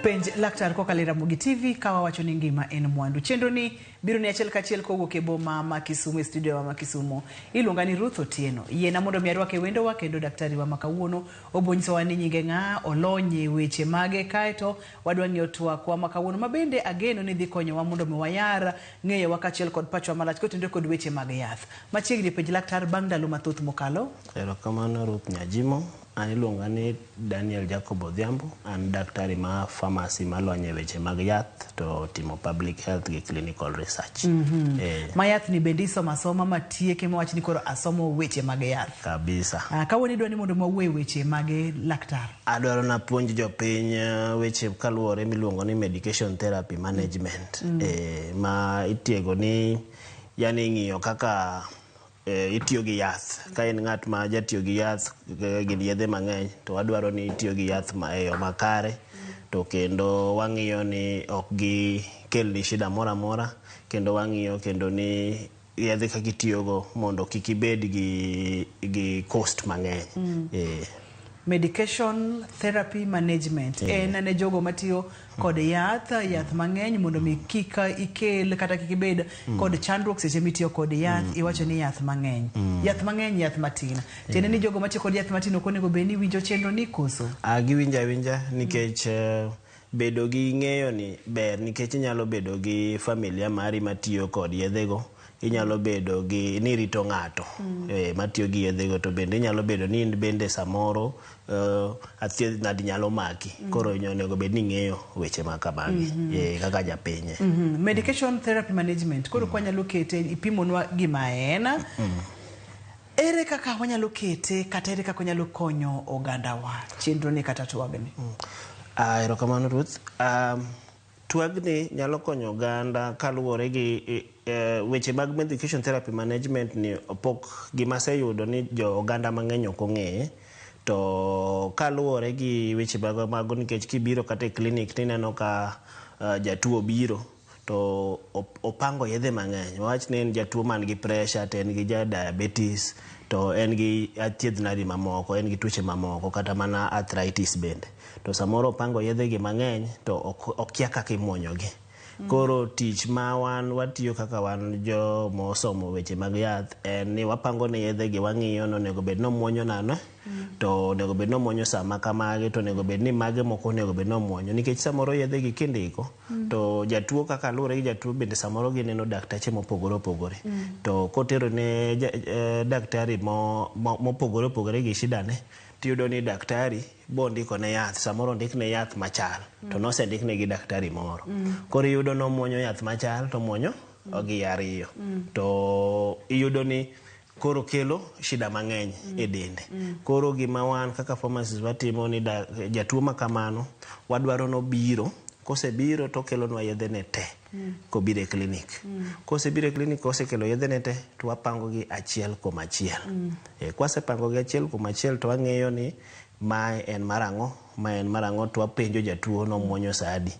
Penj Laktar kokalo e Ramogi TV ka wawacho ni ngima en mwandu. Chenro ni biro ni achiel kachiel kowuok e boma ma Kisumu e studio wa ma Kisumu. Iluonga ni Ruth Otieno. Yiena mondo mi arwake wendowa kendo daktari wa ma kawuono obo nyisowa ni nyinge ng'a, olony e weche mage kaeto wadwa ng'iyo twakwa ma kawuono ma bende ageno ni dhi konyowa mondo mi wayar ng'eyowa kaachiel kod pachwa malach kotenore kod weche mag yath. Machiegni penj laktar bang' ndalo mathoth mokalo. Erokamano Ruth Nyajimo. An iluonga ni Daniel Jacob Odhiambo. An daktari ma pharmacy malony e weche mag yath to timo public health gi clinical research. Eh, Ma yath ni bende isomo asoma matieke mawach ni koro asomo weche mag yath. Kabisa. Ah, kawuono idwa ni mondo wawuo e weche mage laktar. Adwaro napuonj jopiny weche kaluwore miluongo ni medication therapy management. Ma itiego ni yani ng'iyo kaka itiyo gi yath. Ka in ng'at ma jatiyo gi yath gin yedhe mang'eny to wadwaro ni itiyo gi yath ma e yo makare to kendo wang'iyo ni ok gikelni shida moro amora kendo wang'iyo kendo ni yedhe kaka itiyogo mondo kik ibed gi cost mang'eny. Medication therapy management en ne jogo matiyo kod yath, yath mang'eny mondo mi kik ikel kata kik ibed kod chandruok seche mitiyo kod yath. Iwacho ni yath mang'eny, yath mang'eny, yath matin, tiende ni jogo matiyo kod yath matin ok onego bed ni winjo chenro ni koso? Ah, giwinjo awinja nikech bedo gi ng'eyo ni ber nikech inyalo bedo gi familia mari matiyo kod yedhego inyalo bedo gi ni rito ng'ato matiyo gi yedhego to bende inyalo bedo ni in bende samoro athiedh nadi nyalo maki koro onego bed ni ing'eyo weche ma kamagi kaka japiny. Medication therapy management koro kwanyalo kete ipimonwa gima en ere kaka wanyalo kete kata ere kaka wanyalo konyo ogandawa chenro ni kata twagni? Ah, erokamano Ruth. Twagni nyalo konyo oganda kaluwore gi weche mag medication therapy management ni pok gima aseyudo ni jo oganda mang'eny ok ong'eye to kaluwore gi weche mag mago nikech kibiro kata e clinic tineno ka jatuo obiro to opango yedhe mang'eny wawach ni en jatuo man gi pressure to en gi ja diabetes to en gi achiedh nadi mamoko en gi tuoche mamoko kata mana arthritis bende to samoro opango yedhe gi mang'eny to okia kaka imuonyogi. Koro tich ma wan watiyo kaka wan jomo osomo weche mag yath en ni wapango ne yedhe gi wang'iyo ni onego bed ni omuonyo nano to onego bed ni omuonyo sama kamagi to onego bed ni mage moko onego bed ni omuonyo nikech samoro yedhe gi kindiko to jatuo kaka luwore gi jatuo bende samoro gineno daktache mopogore opogore to kotero ne daktari mopogore opogore gi shida ne tiyudo ni daktari bondiko ne yath samoro ondikne yath machal to nosendikne gi daktari moro koro iyudo nomuonyo yath machal to omuonyo gi ariyo to iyudo ni koro kelo shida mang'eny e dende. Koro gima wan kaka pharmacists watimo ni jatuo ma kamano wadwaro nobiro kosebiro to okelonwa yedhe ne te kobiro e clinic. Kosebiro e clinic kosekelo yedhe ne te to wapango gi achiel kuom achiel. Kwasepango gi achiel kuom achiel to wang'eyo ni mae en mar ang'o, mae en mar ang'o to wapenjo jatuo nomuonyo sa adi.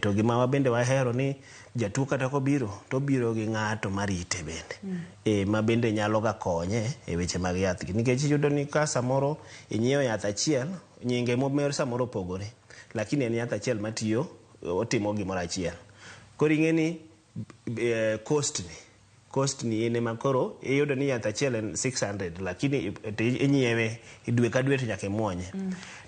To gima wabende wahero ni jatuo kata kobiro to obiro gi ng'ato marite bende. Ma bende nyalo ga konye e weche mag yath gi. Nikech iyudo ni ka samoro inyiewo yath achiel, nyinge momer samoro opogore. Lakini en yath achiel matiyo, otimo gimoro achiel. Koro ing'e ni cost ni en ema koro iyudo ni yath achiel en 600 lakini to inyiewe dwe ka dwe to nyaka imuonye.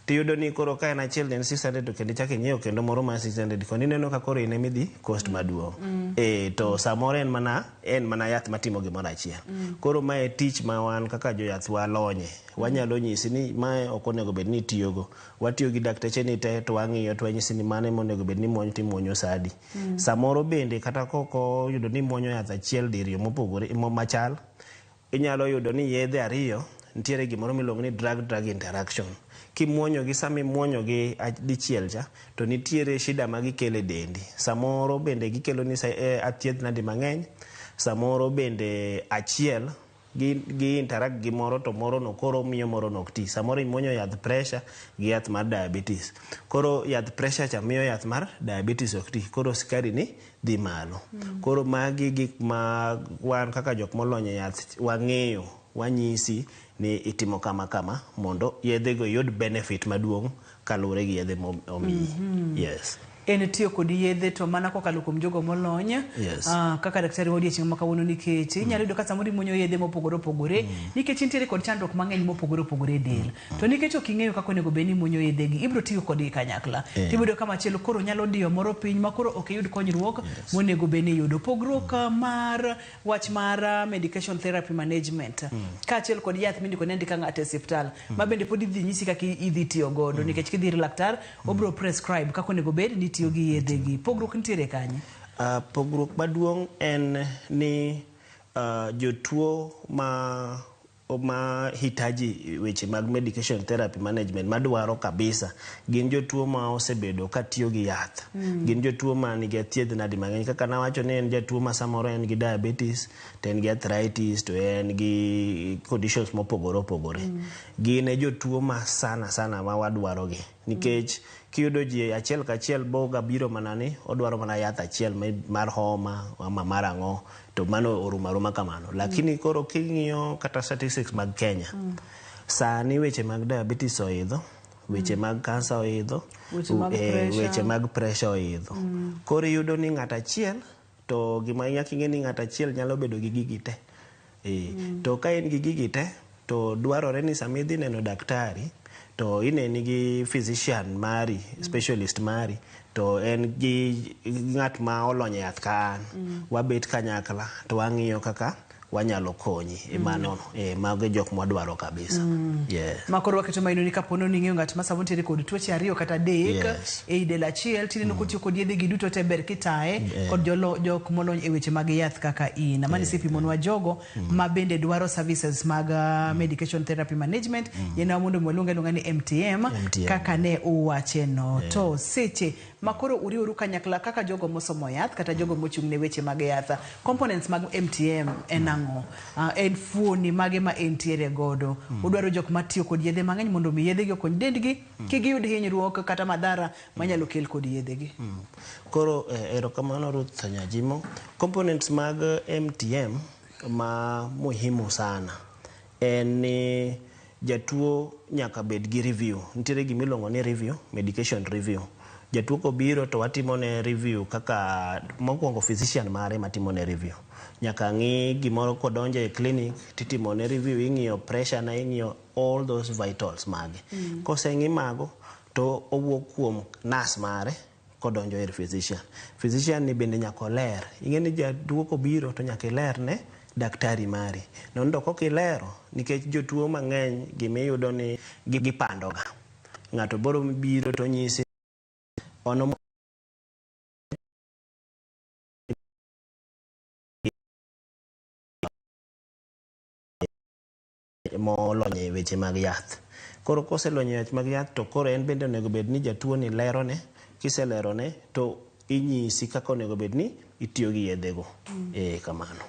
Tiyudo ni koro ka en achiel ne en 600 to kendo ichako inyiewo kendo moro mar 600 koni ineno ka koro in emidhi cost maduong'. To samoro en mana yath matimo gimoro achiel. Koro mae tich ma wan kaka joyath walonye. Wanyalo nyisi ni mae ok onego bed ni itiyogo. Watiyo gi dakteche ni te to wang'iyo to wanyisi ni mane monego bed ni imuonyo to imuonyo sa adi. Samoro bende kata kok oyudo ni imuonyo yath achiel diriyo mopogore machal, inyalo yudo ni yedhe ariyo nitiere gimoro miluongo ni drug drug interaction. Kimuonyo gi sama imuonyo gi dichiel cha to nitiere shida ma gikelo e dendi. Samoro bende gikelo ni athiedh nadi mang'eny, samoro bende achiel gi interact gi moro to moro no koro miyo moro no ok ti. Samoro imuonyo yadh pressure gi yath mar diabetes. Koro yadh pressure cha miyo yath mar diabetes ok ti. Koro sukari ni dhi malo. Koro magi gik ma wan kaka jok molony e yath wang'eyo wanyisi ni itimo kama kama mondo yedhe go iyud benefit maduong' kaluwore gi yedhe momiyi. Yes. En tiyo kod yedhe to mana kokalo kuom jogo molony. Yes. Kaka daktari wa odiochieng' ma kawuono, nikech inyalo yudo ka samoro imuonyo yedhe mopogore opogore nikech intiere kod chandruok mang'eny mopogore opogore e del, to nikech ok ing'eyo kaka onego bed ni imuonyo yedhe gi, ibiro tiyo kodgi kanyakla, tibiro yudo ka machielo koro nyalo diyo moro piny ma koro ok iyud konyruok monego bed ni iyudo. Pogruok mar wach mar medication therapy management kaachiel kod yath mindiko ne andika ng'ato e osiptal, ma bende pod idhi nyisi kaka idhi tiyo godo, nikech kidhi ir laktar obiro prescribe kaka onego bed ni itiyo gi yedhe gi. Pogruok nitiere kanye? Pogruok maduong' en ni jotuo ma hitaji weche mag medication therapy management madwaro kabisa gin jotuo ma osebedo katiyo gi yath. Gin jotuo ma nigi athiedh nadi mang'eny, kaka nawacho ni en jatuo ma samoro en gi diabetes, to en gi arthritis, to en gi conditions mopogore opogore. Gin e jotuo ma sana sana ma wadwaro gi, nikech kiyudo ji achiel kachiel boga biro mana ni odwaro mana yath achiel mar homa ama mar ang'o, to mano orumo aruma kamano. Lakini koro king'iyo kata statistics mag Kenya sani, weche mag diabetes oidho, weche mag kansa oidho, weche mag pressure. Weche mag pressure oidho. Koro iyudo ni ng'at achiel, to gima nyaka ing'e ni ng'at achiel nyalo bedo gi gigi te. To ka en gi gigi te, to dwarore ni sama idhi neno daktari to ineni gi physician mari, specialist mari, to en gi ng'at ma olony e yath ka an, wabet kanyakla to wang'iyo kaka wanyalo konyi e mano. Mago e jok mwadwaro kabisa. Yes. Ma koro waketo maino ni kapo ni ing'eyo ng'at ma samoro nitiere kod tuoche ariyo kata adek ei del achiel, tineno kotiyo kod yedhe gi duto te, ber kitaye kod jok molony e weche mag yath kaka in. Mano isepimonwa jogo ma bende dwaro services mag medication therapy management. Yenewa mondo mi waluonge aluonga ni MTM, MTM. kaka ne uwache no. To seche ma koro uriworu kanyakla kaka jogo mosomo yath kata jogo mochung' ne weche mag yath, components mag MTM en ang'o? En fuoni mage ma entiere godo? Udwaro jok matiyo kod yedhe mang'eny mondo mi yedhe gi okony dendgi kik giyud hinyruok kata madhara manyalo kel kod yedhe gi. Koro erokamano, Ruth Nyajimo. Components mag MTM ma muhimu sana en ni jatuo nyaka bed gi review. Nitiere gimiluongo ni review, medication review. Jatuo kobiro to watimo ne review, kaka mokwongo physician mare matimo ne review. Nyaka ng'i gimoro kodonjo e clinic titimo ne review, ing'iyo pressure na, ing'iyo all those vitals mage. Koseng'i mago to owuok kuom nurse mare kodonjo ir physician. Physician ni bende nyaka oler. Ing'e ni jatuo kobiro to nyaka iler ne daktari mari. Nono to kok ilero, nikech jotuo mang'eny gimiyudo ni gipandoga. Ng'ato boro biro to nyisi ono molony e weche mag yath. Koro koselony e weche mag yath, to koro en bende onego bed ni jatuo ni lerone, kiselerone to inyisi kaka onego bed ni itiyo gi yedhego. Kamano.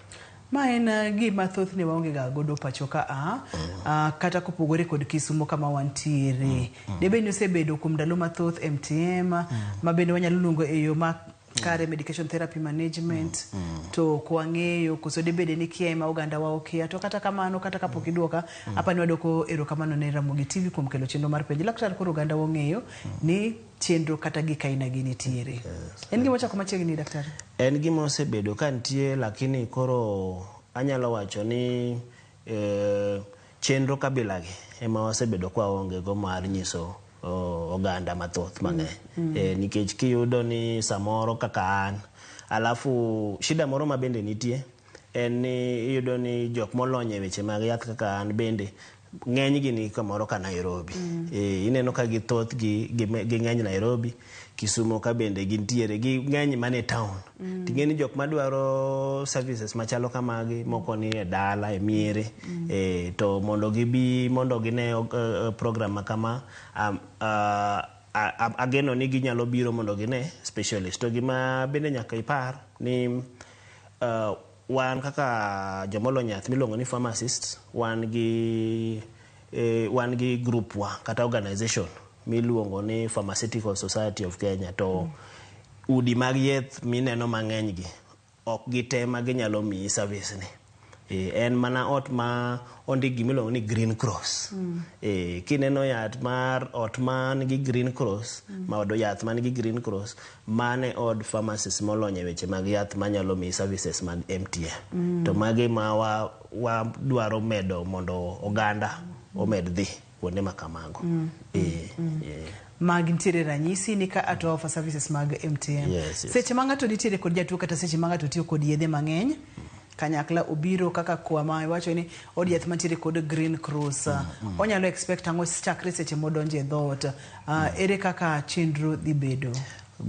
Ma en gima thothne waonge ga godo pacho ka a kata kopogore kod Kisumo kama wantiere. Debed ni osebedo kuom ndalo mathoth MTM, ma bende wanyalo luongo e yo ma kare medication therapy management, to ok wang'eyo koso debede ni kia ema oganda wa okia. To kata kamano, kata kapok iduoka, apani wadwoko erokamano ne Ramogi TV kuom kelo chenro mar penj laktar. Koro oganda wa ong'eyo ni chenro kata gik aina gi nitiere. En gima ochako machiegni, daktari? En gima osebedo ka nitie, lakini koro anyalo wacho ni chenro kabilagi ema wasebedo kwa waonge go mar nyiso oganda mathoth mang'eny. Nikech kiyudo ni samoro kaka an, alafu shida moro ma bende nitie en ni iyudo ni jok molony e weche mag yath kaka an bende ng'eny gi ni kamoro ka Nairobi. Ineno ka githoth gi ging'eny Nairobi, Kisumo ka bende gintiere, ging'eny mana e town. Ting'e ni jok madwaro services machalo kamagi moko ni e dala, e miere, to mondo gibi mondo gine program ma kama, ageno ni ginyalo biro mondo gine specialist. To gima bende nyaka ipar ni wan kaka jomolony yath miluongo ni pharmacists, wan gi group wa kata organization miluongo ni Pharmaceutical Society of Kenya, to udi mag yath mineno mang'eny gi ok gite ma ginyalo miyi service ni. En mana ot ma ondik gimiluongo ni Green Cross. Kineno yath mar ot man gi Green Cross, ma od yath man gi Green Cross, mane od pharmacist molony e weche mag yath manyalo miyi services mag MTM. To magi ma wa dwaro medo mondo oganda omed dhi kuonde ma kamago. Mag nitiere ranyisi ni ka ato offer services mag MTM. Yes. Seche ma ng'ato nitiere kod jatuo kata seche ma ng'ato tiyo kod yedhe mang'eny, kanyakla obiro kaka kwa iwacho ni od yath mantiere kod Green Cross, onyalo expect ang'o chakre seche modonjo e dhoot? Ere kaka chenro dhi bedo?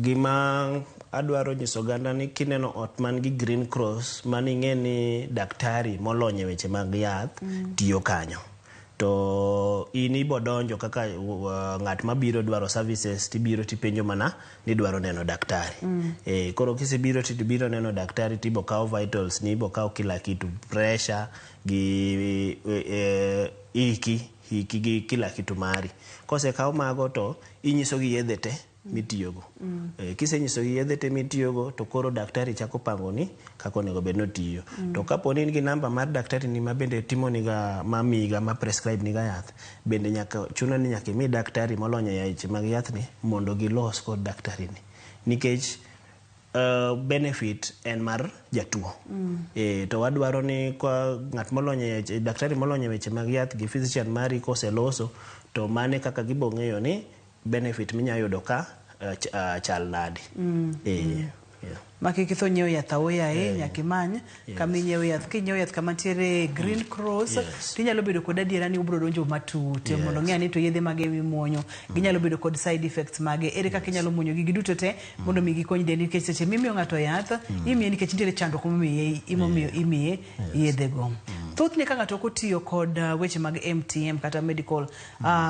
Gima adwaro nyiso oganda ni kineno ot man gi Green Cross, mano ing'e ni daktari molony e weche mag yath tiyo kanyo. To in ibo donjo kaka ng'at mabiro dwaro services, tibiro tipenjo mana ni dwaro neno daktari. Koro kisebiro tibiro neno daktari, tibo kawo vitals ni, ibo kawo kila kitu, pressure gi iki gi kila kitu mari. Kosekaw mago to inyiso gi yedhe te mitiyogo. Kisenyiso gi yedhe te mitiyogo, to koro daktari chako pango ni kaka onego bed ni otiyo. To kapo ni in gi namba mar daktari ni ma bende timoniga, mamiyiga, ma prescribe niga yath, bende nyaka chuno ni nyaka imi daktari molony e weche mag yath ni mondo gilos kod daktari ni. Nikech benefit en mar jatuo. To wadwaro ni kwa ng'at molony e daktari molony e weche mag yath gi physician mari koseloso, to mane kaka gibo ng'eyo ni benefit minya yudo ka chal nade. Yeah. Ma kik itho nyiewo yath aoyaye, nyaka imany kama inyiewe yath. Kinyiewo yath kama nitiere Green Cross, tinyalo bedo kod adiera ni ubiro donjo matut mondo ng'e ni to yedhe mage mimuonyo ginyalo bedo kod side effects mage, ere kaka inyalo muonyo gigi duto te mondo mi gikony dendi, nikech seche mimiyo ng'ato yath, imiye nikech nitiere chandruok momiyo imiye yedhego. Thothne ka ng'ato ok otiyo kod weche mag MTM kata medical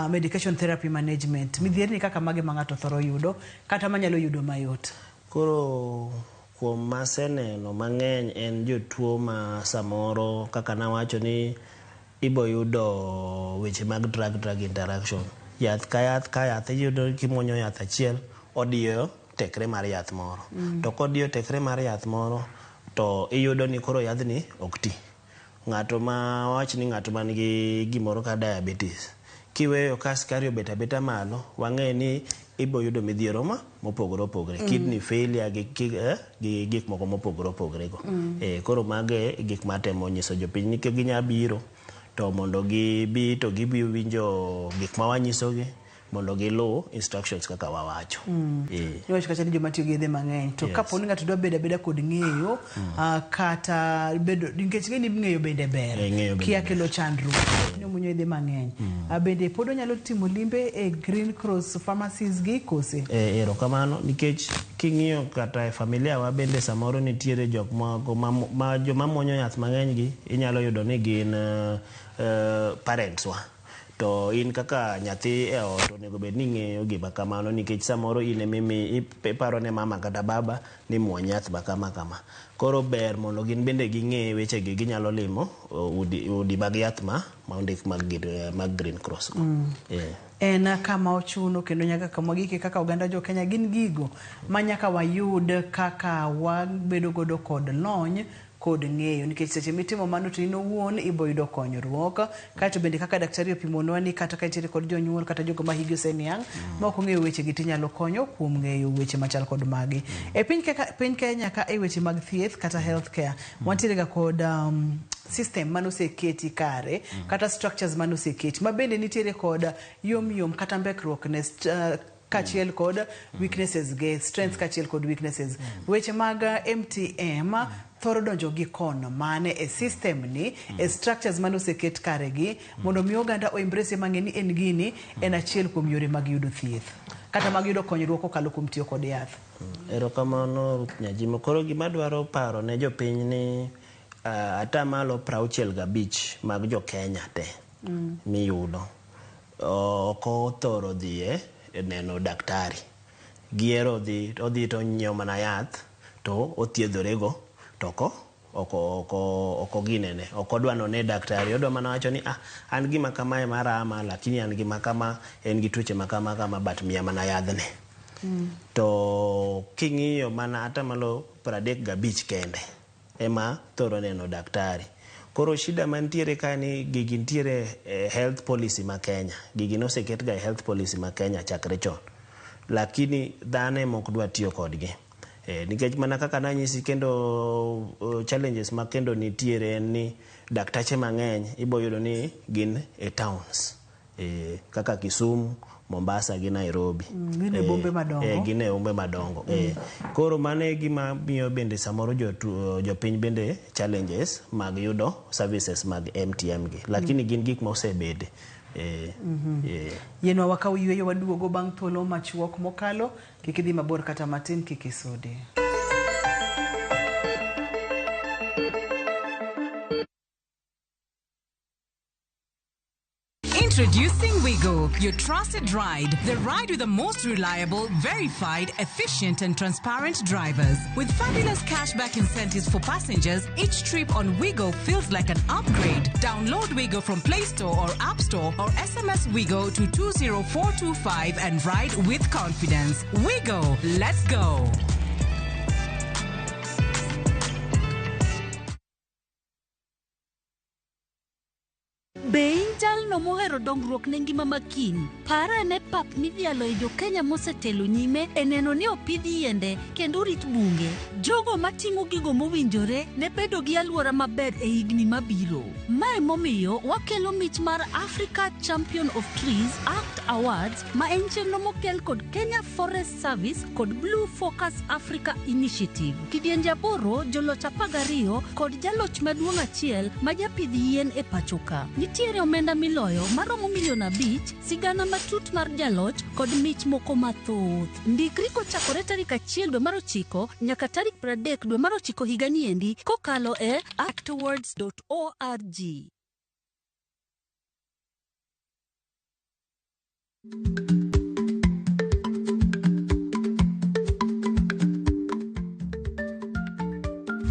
medication therapy management, midhierni kaka mage ma ng'ato thoro yudo kata manyalo yudo mayot? Koro kuom maseneno mang'eny en jotuo ma samoro kaka nawacho ni ibo yudo weche mag drug interaction. Yath ka yath ka yath iyudo kimuonyo yath achiel, odiyo tekre mar yath moro. To kodiyo tekre mar yath moro, to iyudo ni koro yadhni ok ti. Ng'ato ma wawach ni ng'ato man gi gimoro ka diabetes, kiweyo ka sukari obet abeta malo, wang'e ni ibo yudo midhiero ma mopogore opogore, kidney failure gi gik moko mopogore opogore go. Koro mago e gik matemo nyiso jopiny ni ginya biro to mondo gibi to gibi winjo gik ma wanyisogi mondo giluw instructions kaka wawacho. Niwacho kacha ni joma tiyo gi yedhe mang'eny to kapo ni ng'ato dwa bedo abeda kod ng'eyo, kata bedo nikech ng'e ni ng'eyo bende ber, Ng'eyo bende kia ber. Kelo chandruok ni omuonyo yedhe mang'eny, bende pod onyalo timo limbe e Green Cross pharmacies gi kose? Erokamano, nikech king'iyo kata e familia wa bende samoro nitiere jok moko ma joma muonyo yath mang'eny gi inyalo yudo ni gin parents wa. To in kaka nyathi e ot onego bed ni ing'eyo gima kamano, nikech samoro in emimi iparo ne mama kata baba ni muony yath ma kama kama. Koro ber mondo gin bende ging'e wechegi, ginyalo limo udi mag yath ma ondik mag Green Cross go. En kama ochuno kendo nyaka kama gike kaka oganda jo Kenya gin gigo ma nyaka wayud kaka wabedo godo kod lony kod ng'eyo, nikech seche mitimo mano to in owuon ibo yudo konyruok. Kaeto bende kaka daktari opimonwa ni kata ka intiere kod jonyuol kata jogo ma higi oseniang' ma ok ong'eyo weche gi, tinyalo konyo kuom ng'eyo weche machal kod magi. E piny kaka piny Kenya ka e weche mag thieth kata health care, wantiere ga kod system manoseketi kare kata structures manoseketi ma bende nitiere kod yom yom kata mbekruok ne kaachiel kod weaknesses ge, strengths kaachiel kod weaknesses. Weche mag MTM thoro donjo gi kono mane e system ni, e structures mane oseket kare gi mondo mi oganda o embrace mang'e ni en gini en achiel kuom yore mag yudo thieth kata mag yudo konyruok kokalo kuom tiyo kod yath? Erokamano, Ruth Nyajimo. Koro gima dwaro paro ne jopiny ni 65% mag jo Kenya te miyudo ok othoro dhiye e neno daktari. Gihero dhi odhi to onyiewo mana yath to othiedhorego to ok oginene, ok odwa none daktari, odwa mana wacho ni ah, an gima kamae marama, lakini an gima kama, en gi tuoche ma kama kama, but miya mana yadhni. To king'iyo mana 35% kende ema thoro neno daktari. Koro shida mantiere ka ni gigi nitiere e health policy ma Kenya. Gigi noseket ga e health policy ma Kenya chakre chon. Lakini dhano ema ok dwa tiyo kodgi. Nikech mana kaka nanyisi kendo challenges ma kendo nitiere en ni daktache mang'eny ibo yudo ni gin e towns. Kaka Kisumu, Mombasa gi Nairobi. Gin e bombe madongo. Gin e bombe madongo. Koro mano e gima miyo bende samoro jopiny bende challenges mag yudo services mag MTM gi. Lakini gin gik ma osebede. Yienwa wakaw yueyo waduogo bang' thuolo machuok mokalo. Kik idhi mabor kata matin, kik isudi. Introducing Wigo, your trusted ride. The ride with the most reliable, verified, efficient, and transparent drivers. With fabulous cashback incentives for passengers, each trip on Wigo feels like an upgrade. Download Wigo from Play Store or App Store or SMS Wigo to 20425 and ride with confidence. Wigo, let's go. Be in jalno mohero dongruok ne ngima ma kiny? Par ane pap midhialo e jo-Kenya mosetelo nyime e neno ni opidh yiende kendo orit bunge. Jogo matimo gigo mowinjore ne bedo gi alwora maber e higni mabiro. Mae momiyo wakelo mich mar Africa Champion of Trees Act Awards ma en chenro mokel kod Kenya Forest Service kod Blue Focus Africa Initiative. Kidienje 8, joloch 12 kod jaloch maduong' achiel ma japidh yien e pacho ka. Nitiere omenda miloyo maromo milion 5, sigana matut mar jaloch kod mich moko mathoth. Ndikri kochakore tarik 1 dwe mar 9 nyaka tarik 30 dwe mar 9 higani endi kokalo e actawards.org.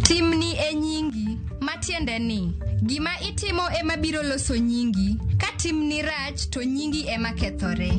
Timni e nyingi, matiende ni gima itimo ema biro loso nyingi. Ka timni rach to nyingi ema kethore.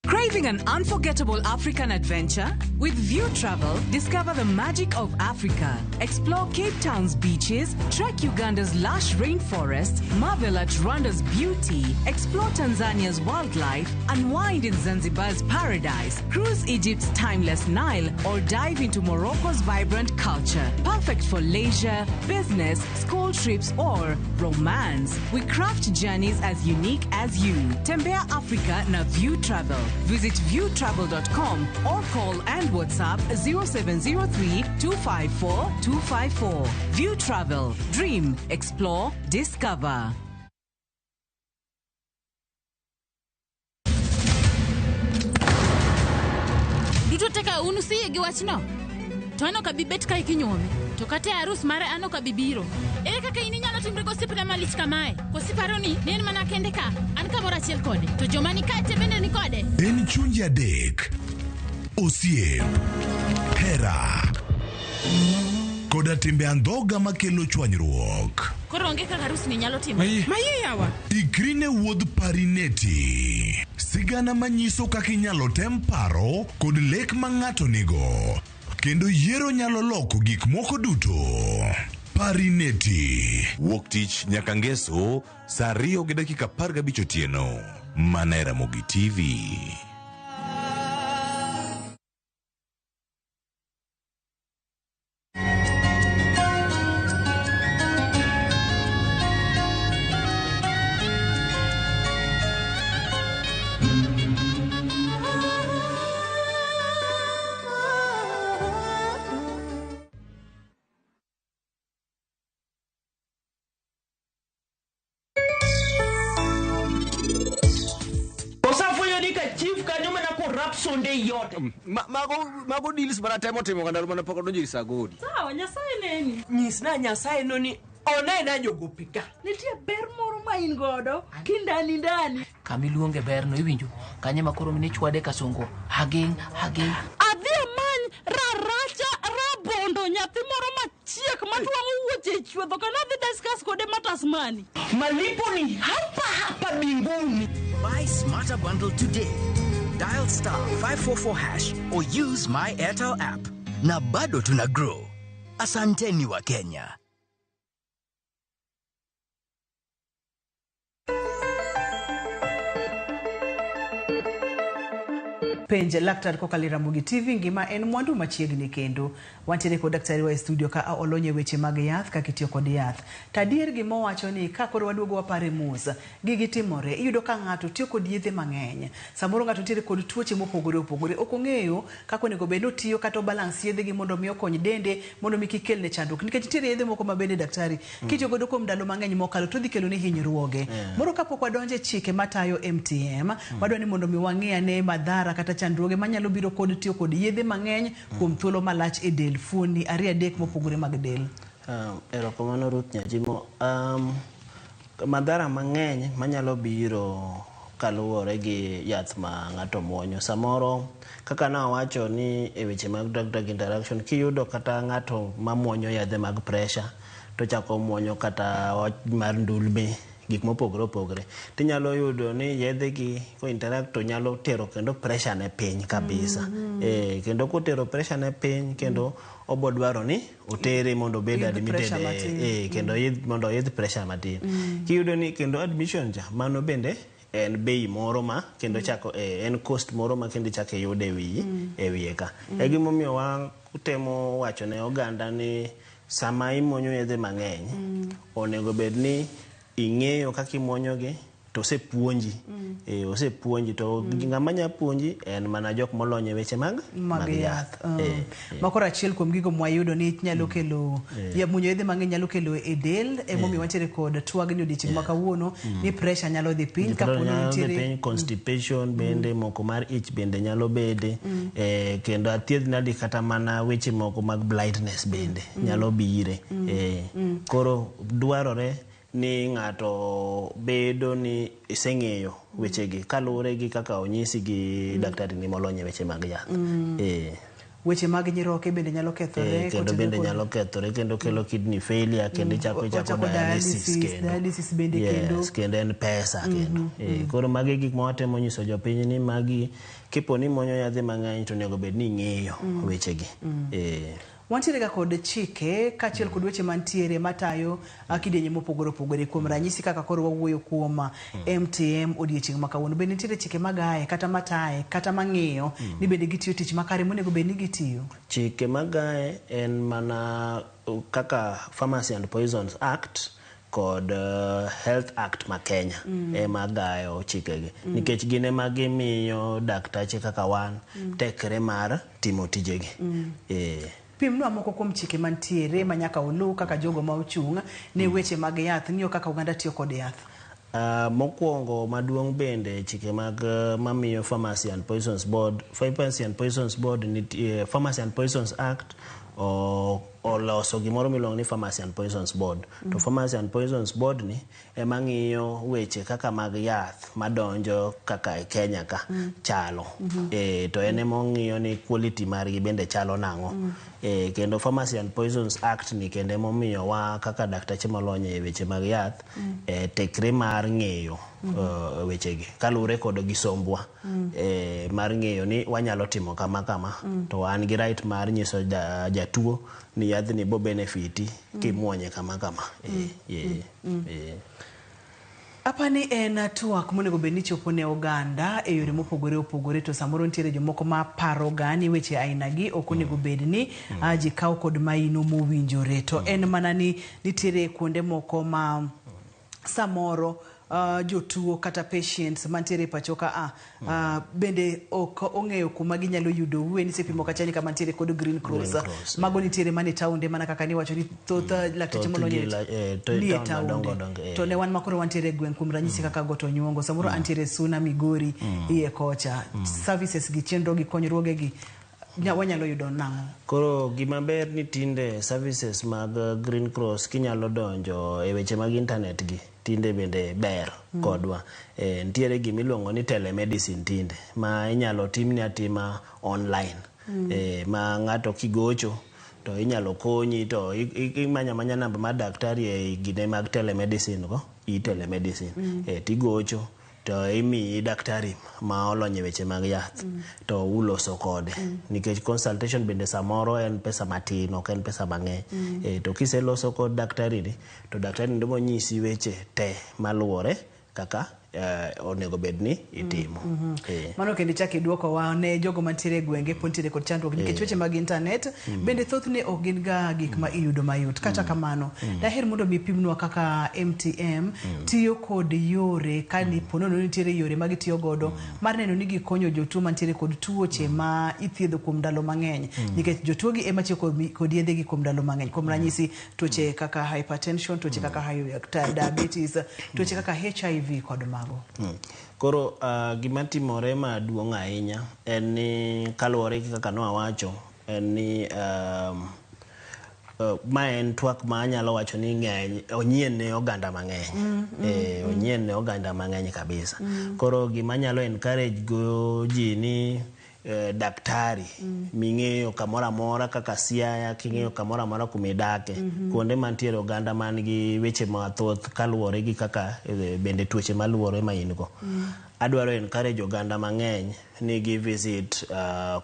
Craving an unforgettable African adventure? With View Travel, discover the magic of Africa. Explore Cape Town's beaches, trek Uganda's lush rainforests, marvel at Rwanda's beauty, explore Tanzania's wildlife, unwind in Zanzibar's paradise, cruise Egypt's timeless Nile, or dive into Morocco's vibrant culture. Perfect for leisure, business, school trips, or romance. We craft journeys as unique as you. Tembea Africa na View Travel. Visit viewtravel.com or call and WhatsApp 0703 254 254. View Travel. Dream, explore, discover. Duto teka un usiyie gi wachno? To an ok abi bet kae kinyuome. To kata e arus mare an ok abi biro. Ere kaka in inyalo timri gosiepna malich kamae? Koso iparo ni ne en mana kende ka? An kamoro achiel kode. To joma ni kae te bende ni kode. En chunje adek. Osiep, hera, koda timbe andhoga makelo chwanyruok. Koro onge kaka arus ni nyalo timore. Maye yawa. Ikri ne wuodh Parineti. Sigana manyiso kaka inyalo tem paro kod lek ma ng'ato nigo. Kendo yiero nyalo loko gik moko duto. Parineti. Wuok tich nyaka ngeso saa 2:15 otieno. Mana e Ramogi TV. Mago deals mana temo timo ndalo mana pok odonjo ir Sagodi. Sawa, Nyasaye neni. Nyisna Nyasaye no ni onena jogope ka. Nitie ber moro ma in godo kindani ndani. Kamiluonge berno iwinjo kanye ma koro mine chwade kasongo hageng hageng. Adhi amany raracha rabondo nyathi moro machiek matwang'o wuoche e chuodho kendo adhi discuss kode matters money. Malipo ni hapa hapa binguni. Buy smarter bundle today. Dial star 544 hash or use my Airtel app. Na bado tuna grow. Asanteni wa Kenya. Penj laktar kokalo e Ramogi TV ngima en mwandu machiegni kendo wantiere kod daktari wa e studio ka olony e weche mag yath kaka itiyo kod yath. To adier gima owacho ni ka koro waduogo wapare mos, gigi timore. Iyudo ka ng'ato tiyo kod yedhe mang'eny. Samoro ng'ato nitiere kod tuoche mopogore opogore. Ok ong'eyo kaka onego bed ni otiyo kata obalance yedhe gi mondo mi okony dende mondo mi kik kelne chandruok. Nikech nitiere yedhe moko ma bende daktari kitiyo godo kuom ndalo mang'eny mokalo to dhi keloni hinyruoge. Moro kapok wadonjo e chike matayo MTM, wadwa ni mondo mi wang'i ane madhara kata chandruoge manyalo biro kod tiyo kod yedhe mang'eny kuom thuolo malach e del, fuoni ariyo adek mopogore mag del. Erokamano Ruth Nyajimo. Madhara mang'eny manyalo biro kaluwore gi yath ma ng'ato muonyo. Samoro kaka nawacho ni e weche mag drug-drug interaction, kiyudo kata ng'ato mamuonyo yadhe mag pressure to chako muonyo kata wach mar ndulme, gik mopogore opogore, tinyalo yudo ni yedhe gi ko interact to nyalo tero kendo pressure ne piny kabisa. Kendo kotero pressure ne piny kendo obo dwaro ni otere mondo obed Idh admitted pressure matin. Kendo mondo oidh pressure matin. Kiyudo ni kendo admission cha mano bende en bei moro ma kendo chako en cost moro ma kendo ichako iyudo e wiyi e wiye ka. E gimomiyo watemo wacho ne oganda ni sama imuonyo yedhe mang'eny onego bed ni ing'eyo kaka imuonyogi to osepuonji. Osepuonji to ng'ama nya puonji en mana jok molony e weche mag yath. Makoro achiel kuom gigo mwayudo ni nyalo kelo muonyo yedhe mang'eny nyalo kelo e del, emomiyo wantiere kod twagni odiochieng' ma kawuono ni pressure nyalo dhi piny kapo ni nitiere piny, constipation bende moko mar ich bende nyalo bede, kendo athiedh nadi kata mana weche moko mag blindness bende nyalo bire. Koro dwarore ni ng'ato bedo ni iseng'eyo wechegi kaluwore gi kaka onyisi gi daktari ni molony e weche mag yath. Weche mag nyiroke bende nyalo kethore, kendo bende nyalo kethore kendo kelo kidney failure kendo ichako dialysis kendo. Dialysis bende kendo. Kendo en pesa kendo. Koro magi gik ma watemo nyiso jopiny ni magi kipo ni muonyo yadhe mang'eny to onego bed ni ing'eyo wechegi. Wantiere ga kod chike kaachiel kod weche mantiere matayo kidienje mopogore opogore. Kuom ranyisi kaka koro wawuoyo kuom MTM odiochieng' ma kawuono, bende nitiere chike magaye kata mataye kata mang'iyo ni bende gitiyo tich makare monego bed ni gitiyo? Chike magaye en mana kaka Pharmacy and Poisons Act kod Health Act ma Kenya ema gayo chikegi nikech gin ema gimiyo daktache kaka wan tekre mar timo tijegi. Pimnwa moko kuom chike mantiere ma nyaka oluw kaka jogo ma ochung' ne weche mag yath ng'iyo kaka oganda tiyo kod yath. Mokwongo maduong' bende chike mag mamiyo Pharmacy and Poisons Board, Pharmacy and Poisons Board nitie, Pharmacy and Poisons Act oloso gimoro miluongo ni Pharmacy and Poisons Board. To Pharmacy and Poisons Board ni ema ng'iyo weche kaka mag yath madonjo kaka e Kenya ka chalo. To en ema ong'iyo ni quality margi bende chalo nang'o. Kendo Pharmacy and Poisons Act ni kendo emomiyo wa kaka daktache molony e weche mag yath tekre mar ng'eyo wechegi kaluwore kod gi sombwa mar ng'eyo ni wanyalo timo kama kama to wan gi right mar nyiso jatuo ni yadhni bo benefiti kimuonye kama kama. Apani en twak monego bed ni chopo ne oganda e yore mopogore opogore, to samoro nitiere jomoko ma paro ga ni weche aina gi ok onego bed ni ji kawo kod maino mowinjore, to en mana ni nitiere kuonde moko ma samoro jotuo kata patients mantiere e pacho ka bende ok ong'eyo kuma ginyalo yudo uwe. Nisepimo kacha ni kama nitiere kod Green Cross, mago nitiere mana e taonde, mana kaka niwacho ni thoth lakteche molony nie taonde, to ne wan makoro wantiere e gweng' kuom ranyisi kaka Got Onyuongo, samoro antiere Suna, Migori, iye kocha, services gi chenro gi konyruoge gi wanyalo yudo nang'o? Koro gima ber ni tinde services mag Green Cross kinyalo donjo e weche mag internet gi tinde bende ber kodwa. Nitiere gima iluongo ni telemedicine tinde ma inyalo timni atima online. Ma ng'ato kigocho to inyalo konyi to imanya manya namba mar daktari e gine mag telemedicine go, e telemedicine. Tigocho to imiyi daktari ma olony e weche mag yath to uloso kode nikech consultation bende samoro en pesa matin ok en pesa mang'eny. To kiseloso kod daktari ni to daktari ni bonyisi weche te maluwore kaka onego bed ni itimo. Mano kendo ichako iduokowa ne jogo mantiere e gwenge pod nitiere kod chandruok nikech weche mag internet bende thothne ok gin ga gik ma iyudo mayot. Kata kamano, daher mondo mi ipimnwa kaka MTM tiyo kod yore ka po nono nitiere yore ma gitiyo godo mar neno ni gikonyo jotuo mantiere kod tuoche ma ithiedho kuom ndalo mang'eny nikech jotuo gi ema tiyo kod yedhe gi kuom ndalo mang'eny. Kuom ranyisi tuoche kaka hypertension, tuoche kaka diabetes, tuoche kaka HIV kod mago. Koro gima timore maduong' ahinya en ni kaluwore gi kaka nowacho en ni ma en twak ma anyalo wacho ni ng'eny onyien ne oganda mang'eny. Onyien ne oganda mang'eny kabisa. Koro gima anyalo encourage go ji ni daktari ming'eyo kamoro amora kaka Siaya king'eyo kamoro amora kumidake kuonde mantiere oganda man gi weche mathoth kaluwore gi kaka bende tuoche maluwore ma in go. Adwaro encourage oganda mang'eny ni gi visit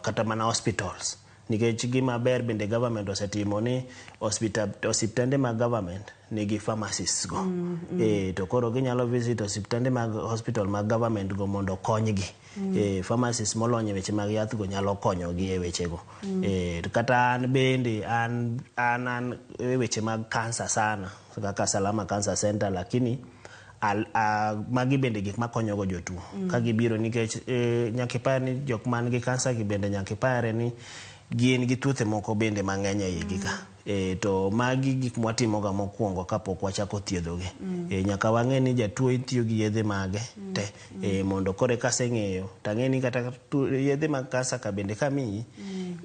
kata mana hospitals nikech gima ber bende government osetimo ni osiptende mag government nigi pharmacists go. To koro ginyalo visit osiptende mag hospital mag government go mondo okonygi. Pharmacists molony e weche mag yath go nyalo konyogi e weche go. To kata an bende an e weche mag cancer sana kaka Salama Cancer Center lakini magi bende gik makonyo go jotuo ka gibiro nikech nyaka ipar ni jok man gi kansa gi bende nyaka ipare ni gin gi tuoche moko bende mang'eny e igi ka. To magi gik mwatimoga mokwongo kapok wachako thiedhogi. Nyaka wang'e ni jatuo itiyo gi yedhe mage te mondo koro kaseng'eyo tang'e ni kata yedhe mag kansa ka bende kamiyi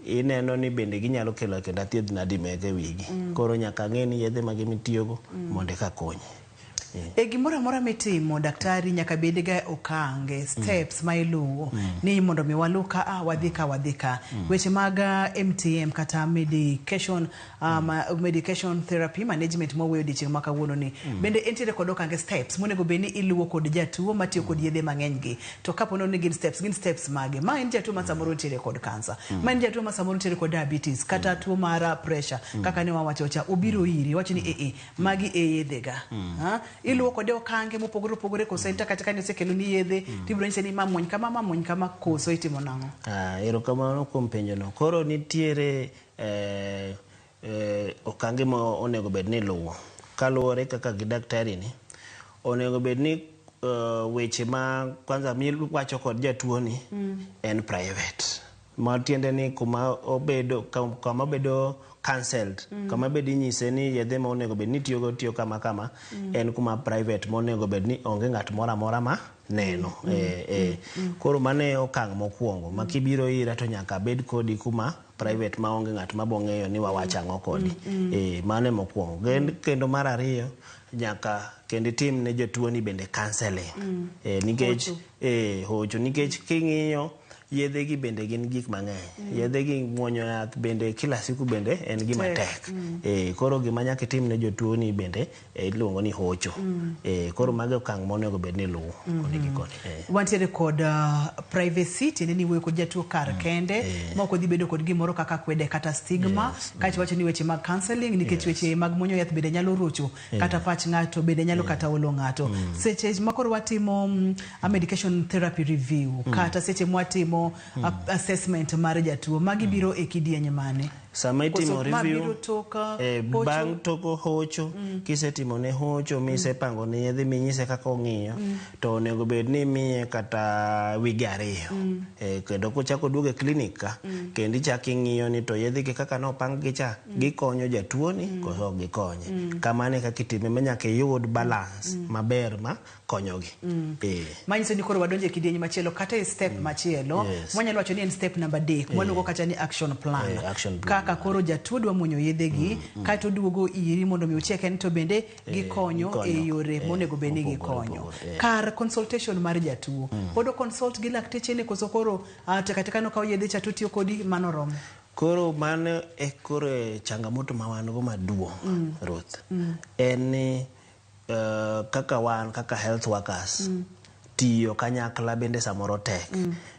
ineno ni bende ginyalo kelo kendo athiedh nadi mege wigi. Koro nyaka ang'e ni yedhe mage mitiyogo mondo eka konyi. E gimoro amora mitimo daktari nyaka bed ga okange steps ma iluwo ni mondo mi waluw ka wadhi ka wadhi ka. Weche mag MTM kata medication medication therapy management mwawuoyo odiochieng' ma kawuono ni bende entiere kod okange steps monego bed ni iluwo kod jatuo matiyo kod yedhe mang'eny gi. To kapo ni gin steps mage? Ma en jatuo ma samoro nitiere kod kansa, ma en jatuo ma samoro nitiere kod diabetes kata tuo mar pressure kaka ne wawacho cha obiro iri wacho ni magi e yedhe ga. Iluwo kode okange mopogore opogore koso en kata ka osekelo ni yedhe tibiro nyise ni ma muony kama ma muony kama koso itimo nang'o? Erokamano kuom penjono. Koro nitiere okange ma onego bed ni iluwo kaluwore kaka gi daktari ni onego bed ni weche ma kwanza miwacho kod jatuo ni en private matiende ni kuma obedo kama obedo cancelled kama bed inyise ni yedhe ma onego bed ni tiyogo tiyo kama kama en kuma private monego bed ni onge ng'at moro amora ma neno. Koro mano e okang' mokwongo ma kibiro ira to nyaka abed kodi kuma private ma onge ng'at ma bong'eyo ni wawacho ang'o kodi. Mano e mokwongo. Kendo mar ariyo nyaka kendo itim ne jatuo ni bende counseling. Nikech hocho nikech king'iyo yedhe gi bende gin gik mang'eny. Yedhe gi muonyo yath bende kila siku bende en gima tek. Koro gima nyaka itim ne jotuo ni bende iluongo ni hocho. Koro mago okang' monego bed ni iluwo koni gi koni. Wantiere kod privacy tiende ni wuoyo kod jatuo kar kende ma ok odhi bedo kod gimoro kaka kwede kata stigma. Kaeto wacho ni weche mag counseling nikech weche mag muonyo yath bende nyalo rocho kata pach ng'ato bende nyalo kata olo ng'ato. Seche ma koro watimo medication therapy review kata seche mwatimo assessment mar jatuo magi biro e kidieny mane? Sama itimo review bang' toko hocho kisetimo ne hocho misepango ne yedhe minyise kaka ong'iyo to onego bed ni imiye kata wige ariyo. Kendo kochako duogo e klinik ka kendo ichako ing'iyo ni to yedhe gi kaka nopang gi cha gikonyo jatuo ni koso ok gikonye. Kamano e kaka itime ma nyaka iyud balance maber ma konyogi. Manyiso ni koro wadonjo e kidieny machielo kata e step machielo mwanyalo wacho ni en step namba 3 mwaluongo kata ni action plan. Kaka koro jatuo dwa muonyo yedhe gi kaeto oduogo iri mondo mi ochek en to bende gikonyo e yore monego bed ni gikonyo. Kar consultation mar jatuo pod o consult gi lakteche ne koso koro tekateka nokawo yedhe cha to tiyo kodi mano romo? Koro mano e koro changamoto ma wan go maduong' Ruth en ni kaka wan kaka health workers Tiyo kanyakla bende samoro tek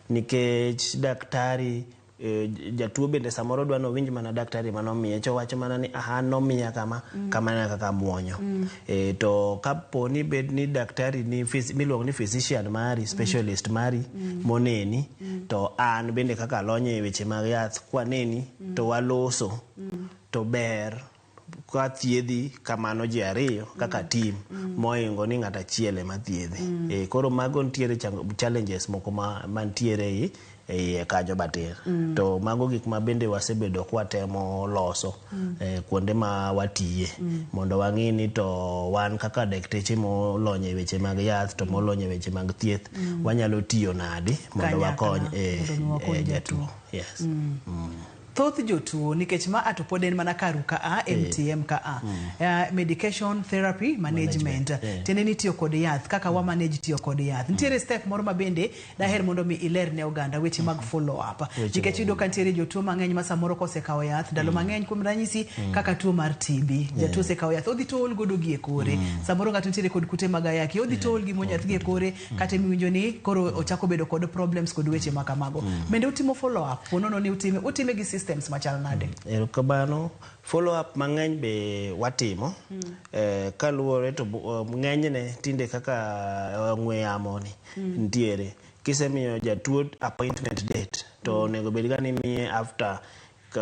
nikech daktari jatuo bende samoro dwa nowinj mana daktari manomiye cho wacho mana ni aha nomiya kama kama e kaka muonyo. To kapo ni bed ni daktari ni miluongo ni physician mari specialist mari moneni to an bende kaka alony e weche mag yath kwaneni to waloso to ber ka thiedhi kamano ji ariyo kaka team moingo ni ng'at achiel ema thiedhi. Koro mago nitiere challenges moko mantiere e iye kanyo matin. To mago gik ma bende wasebedo kwatemo loso kuonde ma watiye mondo wang'i ni to wan kaka dakteche molony e weche mag yath to molony e weche mag thieth wanyalo tiyo nadi mondo wakony jatuo. Yes. Thoth jotuo nikech ma ato pod en mana karu ka a MTM ka a medication therapy management tiende ni tiyo kod yath kaka wa manage tiyo kod yath. Nitiere step moro ma bende daher mondo mi iler ne oganda weche mag follow up nikech iyudo ka nitiere jotuo mang'eny ma samoro kosekawo yath ndalo mang'eny kuom ranyisi kaka tuo mar TB jatuo osekawo yath odhi to ol godo gi e kore samoro ng'ato nitiere kod kute mag ayaki odhi to ol gi monyath gi e kore kata miwinjo ni koro ochako bedo kod problems kod weche ma kamago. Bende utimo follow up ponono ni utime gi systems machal nade? Erokamano. Follow up mang'eny be watimo kaluwore to ng'enyne tinde kaka ong'we yamo ni nitiere kisemiyo jatuo appointment date to onego bed ga ni imiye after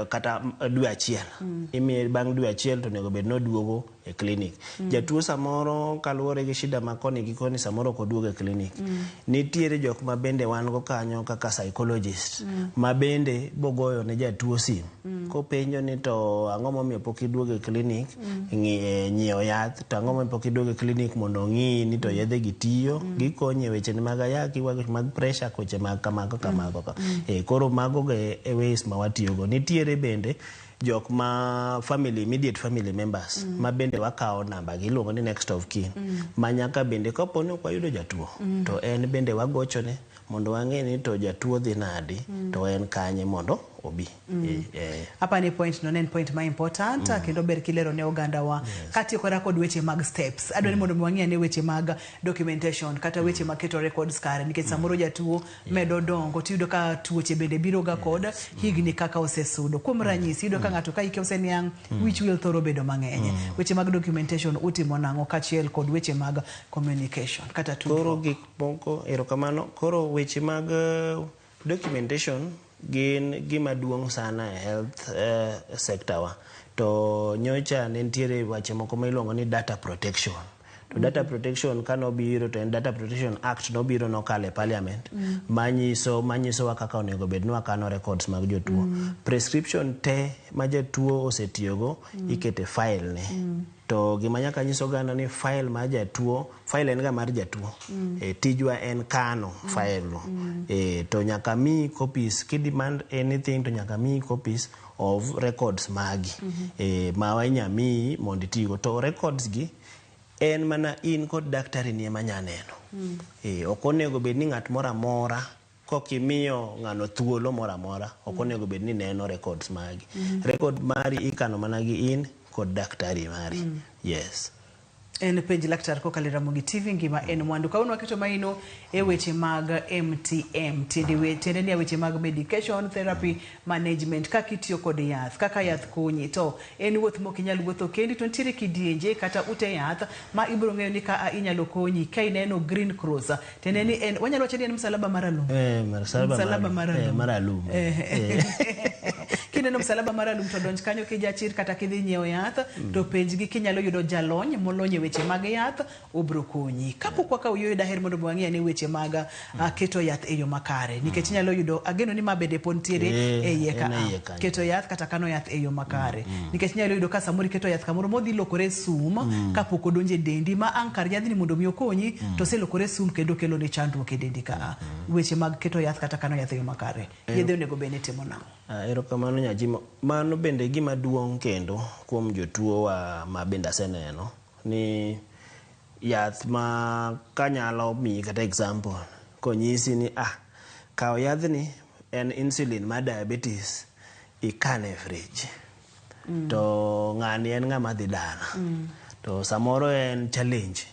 kata dwe achiel imiye bang' dwe achiel to onego bed ni oduogo e clinic. Jatuo samoro kaluwore gi shida ma koni gi koni samoro ok oduogo e clinic. Nitiere jok ma bende wan go kanyo kaka psychologist ma bende bogoyo ne jatuo sim kopenjo ni to ang'o momiyo pok iduogo e clinic ng'iewo yath to ang'o momiyo pok iduogo e clinic mondo ong'i ni to yedhe gi tiyo gikonyo e weche mag ayaki weche mag pressure weche mag kamago kamago. Koro mago e ways ma watiyogo. Nitiere bende jok ma family immediate family members ma bende wakawo namba gi iluongo ni next of kin ma nyaka bende kapo ni ok wayudo jatuo to en bende wagochone mondo wang'e ni to jatuo dhi nadi to en kanye mondo obi. Apa ni point no ne en point ma important kendo ber kilero ne oganda wa katiyo koda kod weche mag steps. Adwa ni mondo mi wang'i ane weche mag documentation kata weche mag keto records kare nikech samoro jatuo medo dongo tiyudo ka tuoche bende biro ga kod higni kaka osesudo. Kuom ranyisi iyudo ka ng'ato ka hike oseniang' wich wil thoro bedo mang'eny. Weche mag documentation utimo nang'o kaachiel kod weche mag communication kata Koro tudruok? gik moko erokamano. Koro weche mag documentation gin gima duong' sana e health sector wa. To nyocha ne nitiere weche moko ma iluongo ni data protection. To data protection kanobiro to en Data Protection Act nobiro nokalo e parliament manyisowa kaka onego bed ni wakano records mag jotuo. Prescription te ma jatuo osetiyogo ikete file ne. To gima nyaka nyis oganda ni file mar jatuo, file en ga mar jatuo. Tijwa en kano file no. To nyaka miyi copies, ki demand anything to nyaka miyi copies of records magi. Ma inya miyi mondo itigo. To records gi en mana in kod daktari ni ema nya neno. Ok onego bed ni ng'at moro amora kokimiyo ng'ano thuolo moro amora ok onego bed ni neno records magi. Record mari ikano mana gi in kod daktari mari. Yes. En penj laktar kokalo e Ramogi TV ngima en mwandu. Kawuono waketo maino e weche mag MTM tiende ni e weche mag medication therapy management kaka itiyo kod yath kaka yath konyi to en wuoth mok inyal wuotho kendi to nitiere kidienje kata ute yath ma ibiro ng'eyo ni ka inyalo konyi ka ineno Green Cross tiende ni en wanyalo wacho ni en msalaba maralum. Msalaba maralum. Maralum. Kineno msalaba maralum to donj kanyo kijachir kata kidhi nyiewo yath to penjgi kinyalo yudo jalony molony e weche mag yath obro konyi. Kapok wakawo yueyo daher mondo wang'i ane weche mag keto yath e yo makare nikech inyalo yudo ageno ni ma bende pod nitiere e iye ka en e iye a. kanyo. Keto yath kata kano yath e yo makare nikech inyalo yudo ka samoro iketo yath kamoro modhi lokore sum kapok odonjo e dendi ma ang' kar yadhni mondo mi okonyi to oselokore sum kendo kelo ni chandruok e dendi ka a. Weche mag keto yath kata kano yath e yo makare yedhe onego bed ni timo nang'o? Erokamano Nyajimo. Mano bende gima duong' kendo kuom jotuo wa ma bende aseneno ni yath ma kanyalo miyi kata example konyisi ni kaw yadhni en insulin mar diabetes ikane e fridge. To ng'ani en ng'ama dhi dala. To samoro en challenge.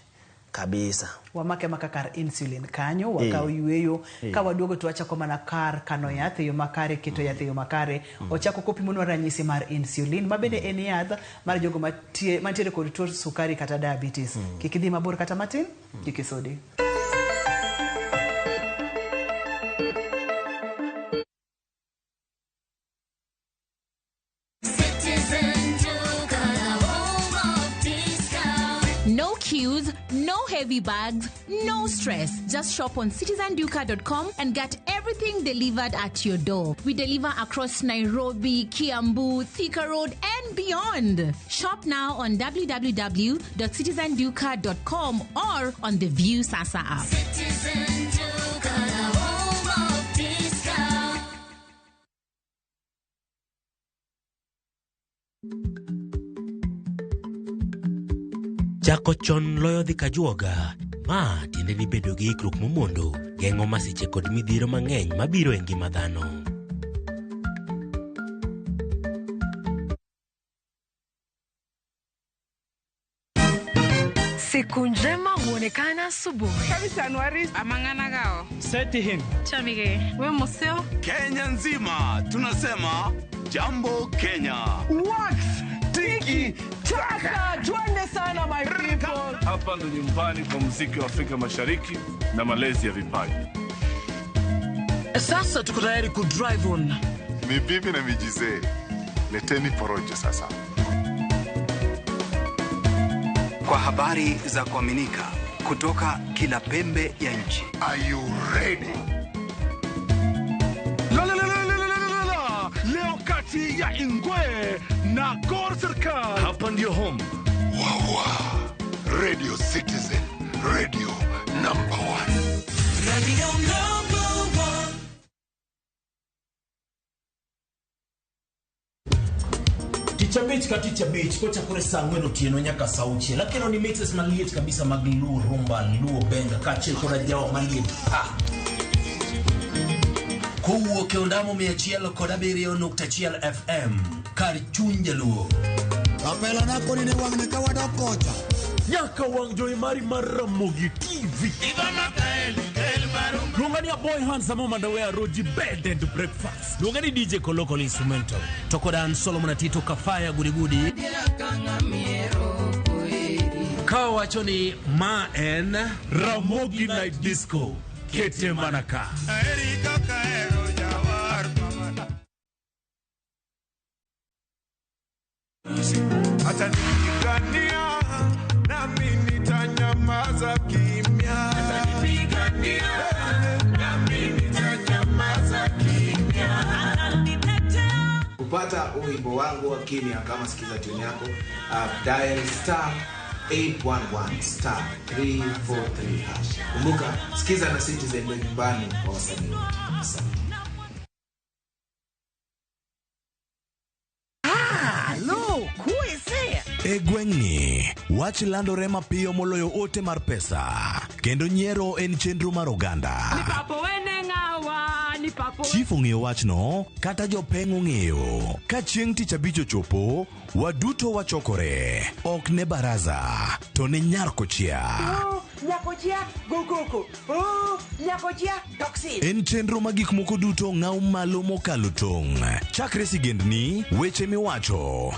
Kabisa. Wamake maka kar insulin kanyo, wakaw yueyo, ka waduogo to wachako mana kar kano yath e yo makare, keto yath e yo makare. Ochako kopimonwa ranyisi mar insulin, ma bende en yath mar jogo mantiere kod tuo sukari kata diabetes. Kik idhi mabor kata matin, kik isudi. No queues, no heavy bags, no stress. Just shop on citizenduka.com and get everything delivered at your door. We deliver across Nairobi, Kiambu, Thika Road, and beyond. Shop now on www.citizenduka.com or on the View Sasa app. Citizen Duka, the home of discount. Chako chon loyo dhi kajuoga. Ma tiende ni bedo gi ikruok momondo geng'o masiche kod midhiero mang'eny mabiro e ngima dhano. Siku njema huonekana asubuhi. Seti Chamige. We museo. Kenya nzima tunasema jambo Kenya. Wax tiki taka, twende sana my people. Hapa ndo nyumbani kwa muziki wa Afrika Mashariki na malezi ya vipaji. Sasa tuko tayari ku drive on. Ni bibi na mijizee, leteni porojo sasa. Kwa habari za kuaminika kutoka kila pembe ya nchi. Are you ready? La, la, la, la, la, la, la, la. Leo kati ya Ingwe na Gor Serikal. Hapa ndio home. Wawa. Radio Citizen, radio number one. Radio number one. Tich abich ka tich abich kochakore saa ang'wen otieno nyaka saa auchiel akelo ni mixes maliet kabisa mag luo rumba luo benga kaachiel koda jawa maliet pa kowuok e ondamo 107.1 FM kar chuny jaluo. Kapelana koni ne wang'ni ka wadok kocha. Nyaka wang' jowi mari mar Ramogi TV. Luonga ni Aboy Handsome Omandawe Roji Bed and Breakfast. Luonga ni DJ Koloko Instrumental. To koda an Solomon Atito Kafaya Gudigudi. Ka wacho ni ma en Ramogi Night Disco. Kete mana ka. Atanipigania nami nitanyamaza kimya. Atanipigania nami nitanyamaza kimya. Kupata wimbo wangu wa kimya kama sikiza tune yako, dial star 811 star 343 hash. Kumbuka sikiza na Citizen ndio nyumbani kwa wasanii wote. Asante. E gweng'ni, wach landore mapiyo moloyo ote mar pesa, kendo nyiero en chenro mar oganda. Chief ong'eyo wachno, kata jopeng' ong'eyo. Ka chieng' tich abich ochopo, waduto wachokore. Ok ne baraza, to ne nyar kochia. En chenro ma gik moko duto ng'aw malo mokalo tong'. Chakre sigendni, weche miwacho.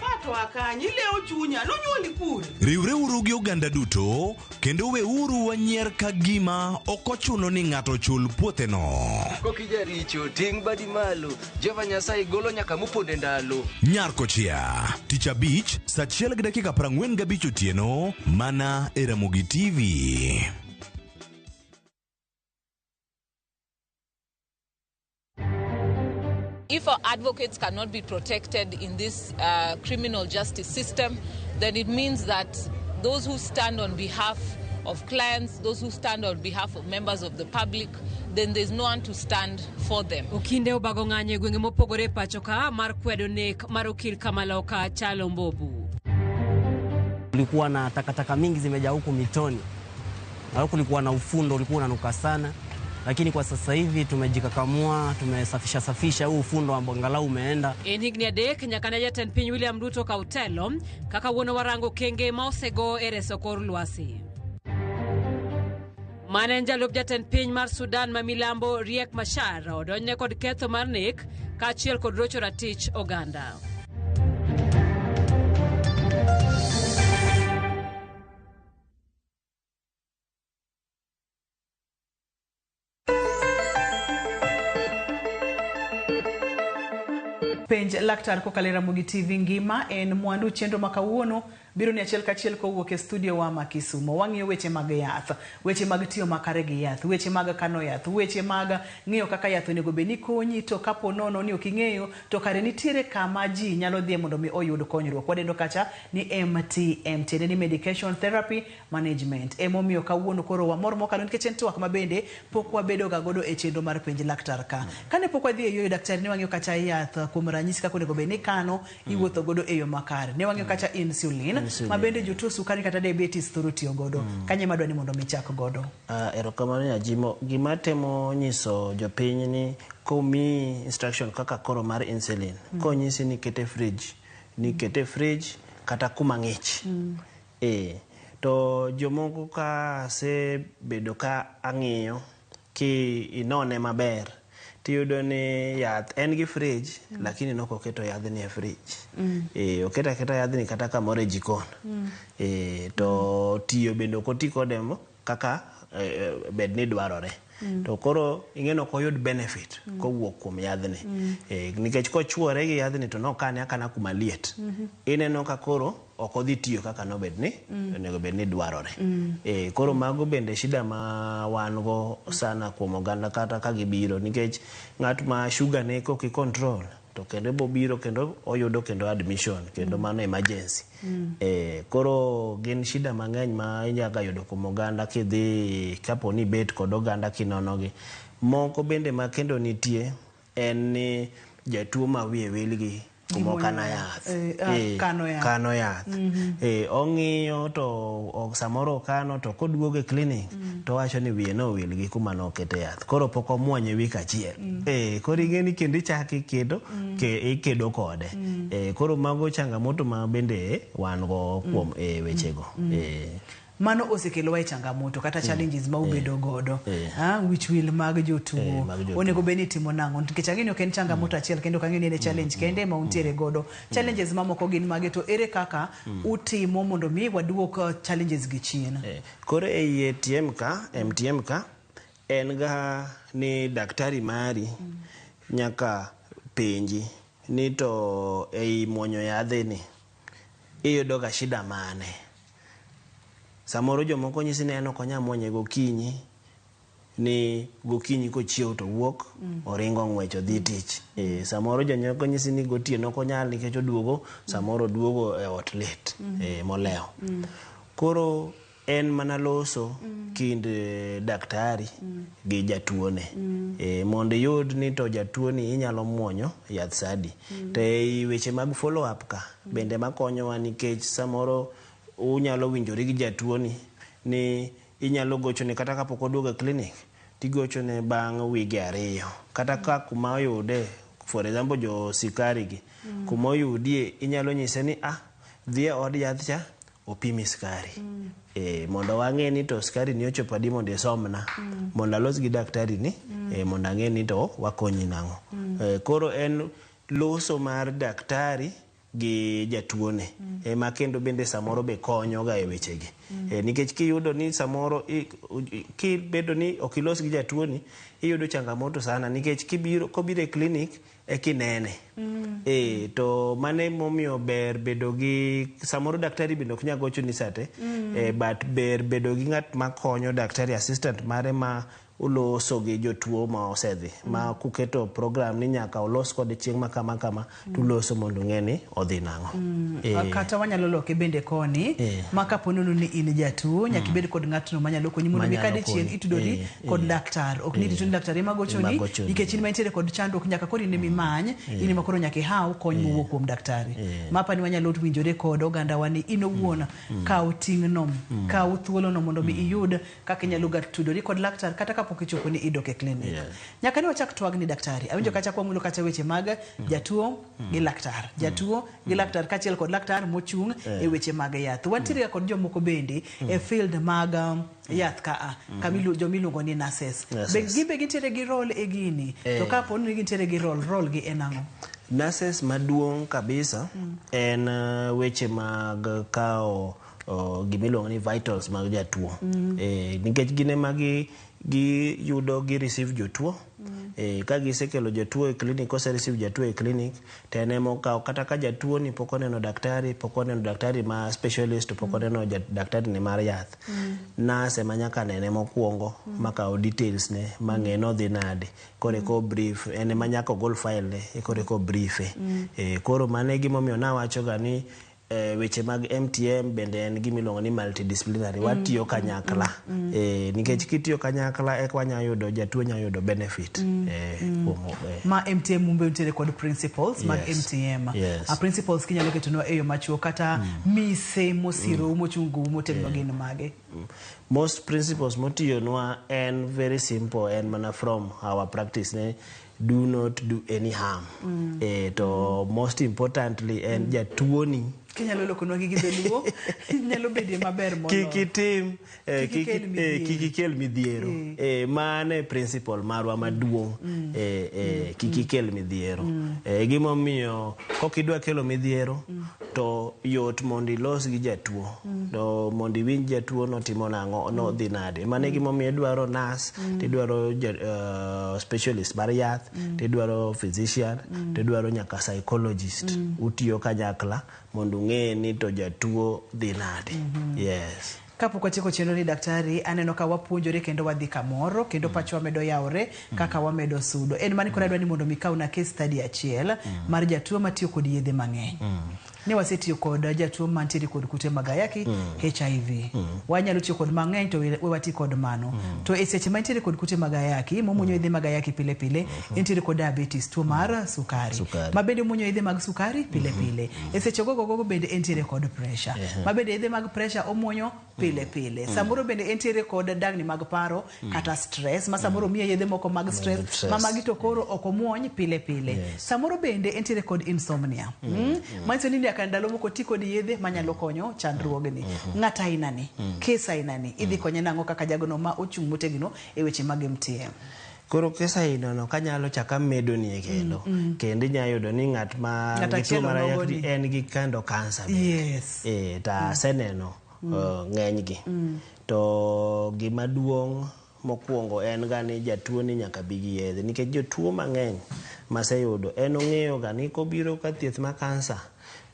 Riwreuru gi oganda duto, kendo weuru wanyier ka gima ok ochuno ni ng'ato chul puotheno. Kokijaricho ting' badi malo, Jehova Nyasaye golo nyaka moponde ndalo. Nyar kochia, tich abich, saa 1:45 otieno, mana e Ramogi TV. If our advocates cannot be protected in this criminal justice system, then it means that those who stand on behalf of clients, those who stand on behalf of members of the public, then there's no one to stand for them. Okinde obago ng'anyo e gwenge mopogore e pacho ka mar kwedo nek mar okil Kamaloka Chalo Mbobu. Kulikuwa na takataka mingi zimejaa huku mitoni, na kulikuwa na ufundo ulikuwa unanuka sana, lakini kwa sasa hivi tumejikakamua, tumesafisha safisha huu ufundo ambao angalau umeenda. En higni adek nyaka ne jatend piny William Ruto kaw telo kaka wuon warango kenge ma osego e reso kor lwasi. Mane en jalup jatend piny mar Sudan ma milambo Riek Machar odonjne kod ketho mar nek kaachiel kod rocho ratich oganda. Penj laktar kokalo e Ramogi TV ngima en mwandu chenro ma kawuono biro ni achiel kachiel kowuok e studio wa ma Kisumo. Wang'iyo weche mag yath, weche mag tiyo makare gi yath, weche mag kano yath, weche mag ng'iyo kaka yath onego bed ni konyi to kapo nono ni ok ing'eyo to kare nitiere kama ji nyalo dhiye mondo mi oyud konyruok. Wadendo kacha ni MTM, tiende ni Medication Therapy Management. Emomiyo kawuono koro wamor mokalo nikech en twak ma bende pok wabedo ga godo e chenro mar penj laktar ka. Kane pok wadhi e yueyo daktari ne wang'iyo kacha yath kuom ranyisi kaka onego bed ni ikano iwuotho godo e yo makare. Ne wang'iyo kacha insulin, Insulin. ma bende jotuo sukari kata diabetes thoro tiyo godo. Kanyo ema adwa ni mondo mi ichak godo. Ah, erokamano Nyajimo. Gima temo nyiso jopiny ni komiyi instruction kaka koro mar insulin, konyisi ni kete fridge, ni kete fridge kata kuma ng'ich. Ee, to jomoko ka asebedo ka ang'iyo ki inone maber tiyudo ni yath en gi fridge lakini nok oketo yadhni e fridge. Ee, oketo aketa yadhni kata kamoro e jikon. Ee, to tiyo bende ok oti kode kaka bed ni dwarore. To koro ing'e ni ok oyud benefit kowuok kuom yadhni. Nikech kochuore gi yadhni to nokane akana kuma liet. Ineno ka koro ok odhi tiyo kaka nobed ni onego bed ni dwarore. Koro mago bende shida ma wan go sana kuom oganda kata ka gibiro nikech ng'at ma sugar ne kok i control to kendo bobiro kendo oyudo kendo admission kendo mano emergency. Koro gin shida mang'eny ma inyaga yudo kuom oganda kidhi kapo ni ibet kod oganda kinonogi. Moko bende ma kendo nitie en ni jatuo ma wiye wil gi kuma okano yath. Kano yath. Kano yath. Ong'iyo to samoro okano to koduogo e clinic to owacho ni wiye nowil gi kuma nokete yath. Koro pok omuonye wik achiel. Koro ing'e ni kendo ichako ikedo ikedo kode. Koro mago changamoto ma bende wan go kuom wechego. Mano osekelowa e changamoto kata challenges ma ubedo godo. Wich wil mag jotuo. Onego bed ni itimo nang'o? Nikech ang'e ni ok en changamoto achiel kendo ok ang'e ni en e challenge kende ma untiere godo. Challenges mamoko gin mage to ere kaka utimo mondo mi waduok challenges gi chien? Koro ei ATM ka, MTM ka, en ga ni daktari mari nyaka penji ni to ei muonyo yadhni iyudo ga shida mane? Samoro jomoko nyisi ni en ok onyal muonye gokinyi, ni gokinyi kochiew to wuok oringo ng'wech odhi tich. Samoro jonyoko nyisi ni gotieno ok onyal nikech oduogo, samoro oduogo e ot late molewo. Koro en mana loso kind daktari gi jatuone. Mondo iyud ni to jatuoni inyalo muonyo yath sa adi. To ei weche mag follow up ka bende makonyowa nikech samoro unyalo winjori gi jatuoni ni inyalo gochone kata kapok oduogo e clinic tigochone bang' wige 2 kata ka kuma oyude for example jo sikari gi kuma oyudie inyalo nyise ni dhi e od yath cha opimi sukari. Mondo wang'e ni to sukari ni ochopo adi mondo isomna mondo alos gi daktari ni mondo ang'e ni to wakonyi nang'o. Koro en loso mar daktari gi jatuone ema kendo bende samoro be konyo ga e wechegi. Nikech kiyudo ni samoro kibedo ni ok ilos gi jatuoni iyudo changamoto sana nikech kibiro kobiro e clinic e kinene. To mano momiyo ber bedo gi samoro daktari bende ok nyal gochoni sate but ber bedo gi ng'at makonyo daktari assistant mare ma uloso gi jotuo ma osedhi ma kuketo program ni nyaka ulos kode chieng' ma kama kama tuloso mondo ung'e ni odhi nang'o. Kata wanyalo loke bende koni ma kapo nono ni in jatuo nyaka ibed kod ng'atno manyalo konyi mondo mi kadichiel itudori kod laktar. Ok ni rito ni daktari ema gochoni nikech in ma intiere kod chandruok nyaka koro in ema imany, in ema koro nyaka ihaw kony mowuok kuom daktari. Mapa ni wanyalo winjore kod ogandawa ni in owuon kaw ting'no, kaw thuolono mondo mi iyud kaka inyalo ga tudori kod laktar kata kapok ichopo ni idok e clinic. Nyaka ne wachak twag ni daktari. Awinjo kacha kwamulo kacha weche mag jatuo gi laktar. Jatuo gi laktar kaachiel kod laktar mochung' e weche mag yath. Wantiere ga kod jomoko bende. bende e field mag yath ka kama jomiluongo ni nurses. Be gibe gintiere gi role e gini? To kapo ni gintiere gi role gi en ang'o? Nurses maduong' kabisa en weche mag kawo gimiluongo ni vitals mag jatuo. Nikech gin ema giyudo gi receive jotuo. Ka gisekelo jatuo e clinic, kose receive jatuo e clinic, to en ema okawo kata ka jatuo ni pok oneno daktari, pok oneno daktari ma specialist, to pok oneno daktari ne mar yath. Nurse ema nyaka nene mokwongo, makaw details ne, mang'e nodhi nade. Koro eko brief, en ema nyaka ogol file ne, koro eko briefe. Koro mano e gimomiyo nawacho ga ni weche mag MTM bende en gimiluongo ni multidisciplinary. Watiyo kanyakla. Nikech kitiyo kanyakla eka wanya yudo jatuo nya yudo benefit. Kuom, Ma MTM umbe nitiere kod principles mag MTM. Yes. Principles kinyalo ketonwa e yo machuok kata mise mosiro mochungo motegno gin mage? Most principles motiyonwa en very simple, en mana from our practice ne do not do any harm. To most importantly en jatuoni Kinyalo lokonwa gi dholuo nyalo bedie maber moloyo. Kik itim Kik ikel midhiero. Kik ikel midhiero. Mano e principle marwa maduong'. Kik ikel midhiero. Gimomiyo kok idwa kelo midhiero to yot mondo ilos gi jatuo. To mondo iwinj jatuo notimo nang'o, nodhi nade. Mano e gimomiyo idwaro nurse, tidwaro specialist mar yath, tidwaro physician, tidwaro nyaka psychologist. Utiyo kanyakla mondo ung'e ni to jatuo dhi nade. Yes. Kapok watieko chenro ni daktari, aneno ka wapuonjore kendo wadhi kamoro kendo pachwa medo yawore kaka wamedo sudo. En mani koro adwa ni mondo mi kawna case study achiel mar jatuo matiyo kod yedhe mang'eny. Ne wasetiyo kod jatuo mantiere kod kute mag ayaki, HIV. Wanyalo tiyo kod mang'eny to we wati kod mano. To e seche mantiere kod kute mag ayaki, momuonyo yedhe mag ayaki pile pile, entiere kod diabetes, tuo mar sukari. Sukari. Ma bende muonyo yedhe mag sukari pile pile. E seche gogo gogo bende entiere kod pressure. Ma bende yedhe mag pressure omuonyo pile pile. Samoro bende entiere kod dagni mag paro kata stress, ma samoro miye yedhe moko mag stress, stress. ma magi to koro ok omuony pile pile. Samoro bende entiere kod insomnia. Manyiso ni nyaka ndalo moko ti kod yedhe manyalo konyo chandruogni. Ng'at aina ni, case aina ni, idhi konye nang'o kaka jagono ma ochung' motegno e weche mag MTM? Koro kesa ino kanyalo chaka medonie kendo. Kendo inya yudo ni ng'at ma Ng'at nigi tuo achiel mar onogo ayaki ni. en gi kando cancer bende. To aseneno ng'enygi. To gima duong' mokwongo en ga ni jatuo ni nyaka bi gi yedhe nikech jotuo mang'eny maseyudo en ong'eyo ga ni kobiro ka thieth mar kansa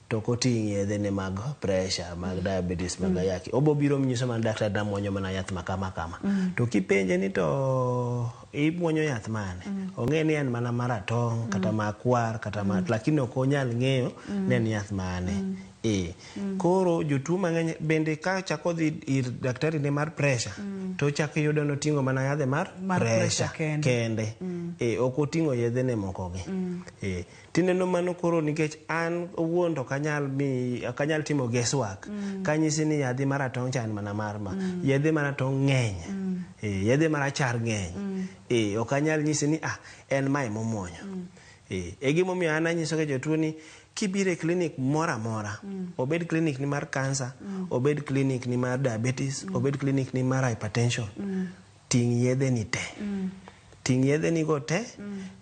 to ok oting' yedhe ne mag pressure, mag diabetes, mag ayaki. Obo biro nyiso mana daktari namuonyo mana yath ma kama kama. To kipenje ni to imuonyo yath mane? Ong'e ni en mana maratong' kata makwar kata ma lakini ok onyal ng'eyo ni en yath mane. Koro jotuo mang'eny bende ka chako dhi ir daktari ne mar pressure to ochako yudo noting'o mana yadhe mar Mar pressure pressure kende. kende. Ok oting'o yedhe ne moko gi. Tineno mano koro nikech an owuon to ok anyal timo guesswork. Kanyisi ni yadhi maratong' cha en mana mar ma. Yedhe maratong' ng'eny. Yedhe marachar ng'eny. Ok anyal nyisi ni en mae momuonyo. E gimomiyo an anyiso ga jotuo ni kibiro e clinic moro amora, obed clinic ni mar cancer, obed clinic ni mar diabetes, obed clinic ni mar hypertension, ting' yedhe ni te. Ting' yedhe ni go te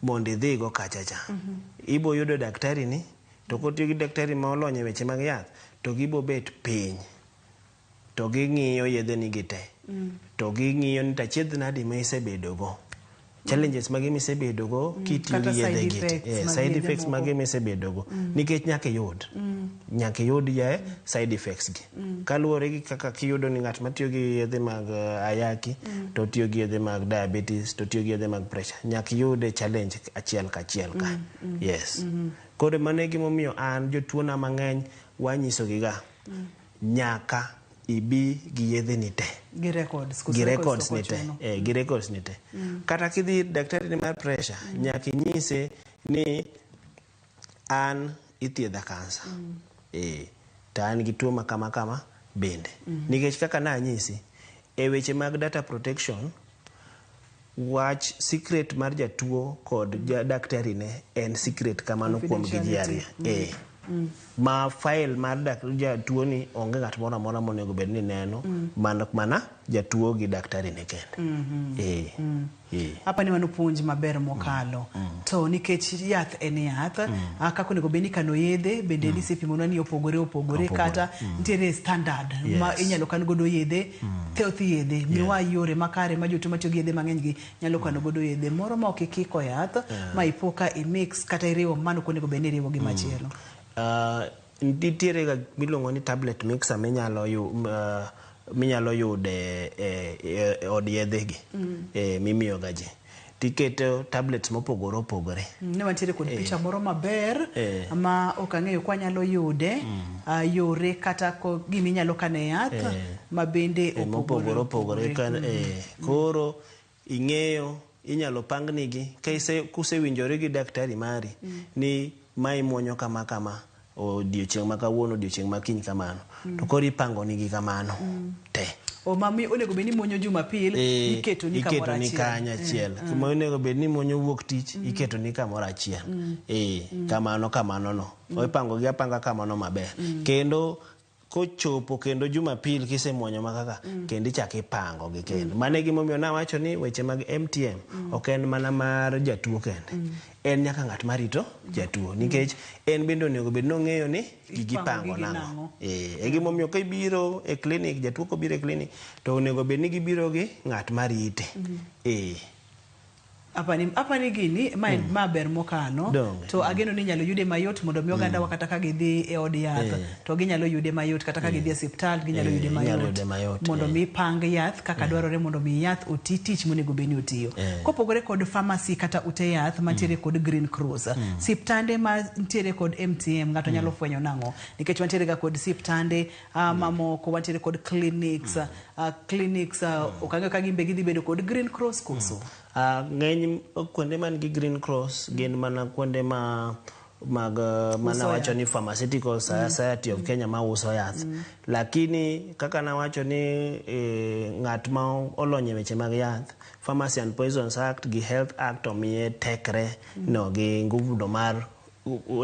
mondo idhi go kacha cha. Ibo yudo daktari ni, to kotiyo gi daktari ma olony e weche mag yath, to gibo bet piny. To ging'iyo yedhe ni gi te. To ging'iyo ni tachiedh nadi ma isebedo go. Challenges mage misebedo go kitiyo Kata gi yedhe side gi te. effects mag Side yedhe effects moko. mage misebedo go. Nikech nyaka iyud. Nyaka iyud ye side effects gi. Kaluwore gi kaka kiyudo ni ng'at matiyo gi yedhe mag ayaki, to otiyo gi yedhe mag diabetes, to otiyo gi yedhe mag pressure. Nyaka iyud challenge achiel kachiel ka. Yes. Koro mano e gimomiyo an jotuona mang'eny wanyiso gi ga. Nyaka ibi gi yedhe ni te. Gi records. Koso Gi records records ni ok te. ochuno. Gi records ni te. Kata kidhi daktari ni mar pressure, nyaka inyise ni an ithiedha kansa. To an gi tuo ma kama kama bende. Nikech kaka nanyisi, e weche mag data protection, wach secret mar jatuo kod daktari ne en secret kamano kuom gi ji ariyo. Ma file mar jatuo ni onge ng'at moro amora monego bed ni neno mana jatuo gi daktari ne kende. Apa ni mano puonj maber mokalo. To nikech yath en yath, kaka onego bed ni kano yedhe bende nisepimonwa ni opogore opogore kata nitiere standard ma inyalo kan godo yedhe, thoth yedhe miwa yore makare ma jotuo matiyo gi yedhe mang'eny gi nyalo kano godo yedhe moro ma ok ikiko yath ma ipo ka imix kata iriwo mano ok onego bed ni iriwo gi machielo. Nitiere ga miluongo ni tablet mixer minyalo yude e od yedhe gi mimiyo ga ji. Tiketo tablets mopogore opogore. Ne wantiere kod picha moro maber ma ok ang'eyo kwa nyalo yude yore kata gima inyalo kane yath ma bende mopogore opogore. Koro ing'eyo inyalo pangnigi kusewinjori gi daktari mari ni ma imuonyo kama kama odiochieng' ma kawuono, odiochieng' ma kiny kamano. To koro ipango nigi kamano te. O mami onego bed ni muonyo Jumapil iketo ni kamoro achiel. Iketo ni kanyo achiel. Kuma onego bed ni muonyo wuok tich iketo ni kamoro achiel. Kamano kamano no. Ipango gi apanga kamano maber. Kendo kochopo kendo Jumapil kisemuonyo makaka kendo ichako ipango gi kendo. Mano e gimomiyo nawacho ni weche mag MTM ok en mana mar jatuo kende. En nyaka ng'at marito jatuo nikech en bende onego bed ni ong'eyo ni gigi ipango nang'o. E gimomiyo ka ibiro e clinic, jatuo kobiro e clinic to onego bed ni gibiro gi ng'at marite. Apani gini ma ber mokalo to ageno ni inyalo yude mayot mondo mi oganda wa kata ka gidhi e od yath to ginyalo yude mayot, kata ka gidhi e osiptal ginyalo yude mayot mondo mi pang yath kaka dwarore mondo mi yath oti tich monego bed ni otiyo. Kopogore kod pharmacy kata ute yath mantiere kod Green Cross, siptande mantiere kod MTM ng'ato nyalo fwenyo nang'o? Nikech wantiere ga kod siptande mamoko, wantiere kod clinics, ok ang'eyo ka gin be gidhi bedo kod Green Cross koso? Ng'eny kuonde man gi Green Cross gin mana kuonde ma mag mana wacho ni Pharmaceutical Society of Kenya ma uso yath. Lakini kaka nawacho ni ng'at ma olony e weche mag yath, Pharmacy and Poisons Act gi Health Act omiye tekre no gi nguvu no mar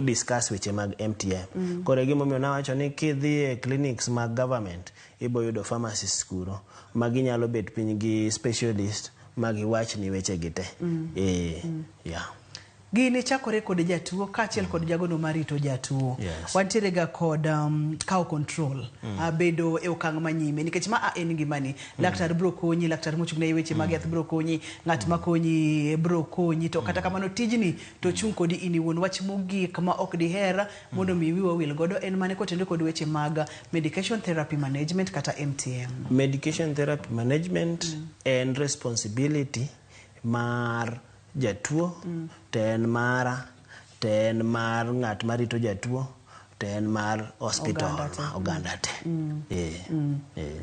discuss weche mag MTM. Koro e gimomiyo nawacho ni kidhi e clinics mag government ibo yudo pharmacists kuro ma ginyalo bet piny gi specialist magiwach ni weche gi te. Gini chakore kod jatuo kaachiel kod jagono marito jatuo. Wantiere ga kod kawo control, bedo e okang' manyime nikech ma en ngimani. Laktar bro konyi, laktar mochung' ne weche mag yath bro konyi, ng'at makonyi bro konyi, to kata kamano tijni to chung' kodi in iwuon. Wach mogik ma ok diher mondo mi wiwa wil godo en mane kotenore kod weche mag medication therapy management kata MTM? Medication therapy management en responsibility mar jatuo, to en mara, to en mar ng'at marito jatuo, to en mar hospital oganda te.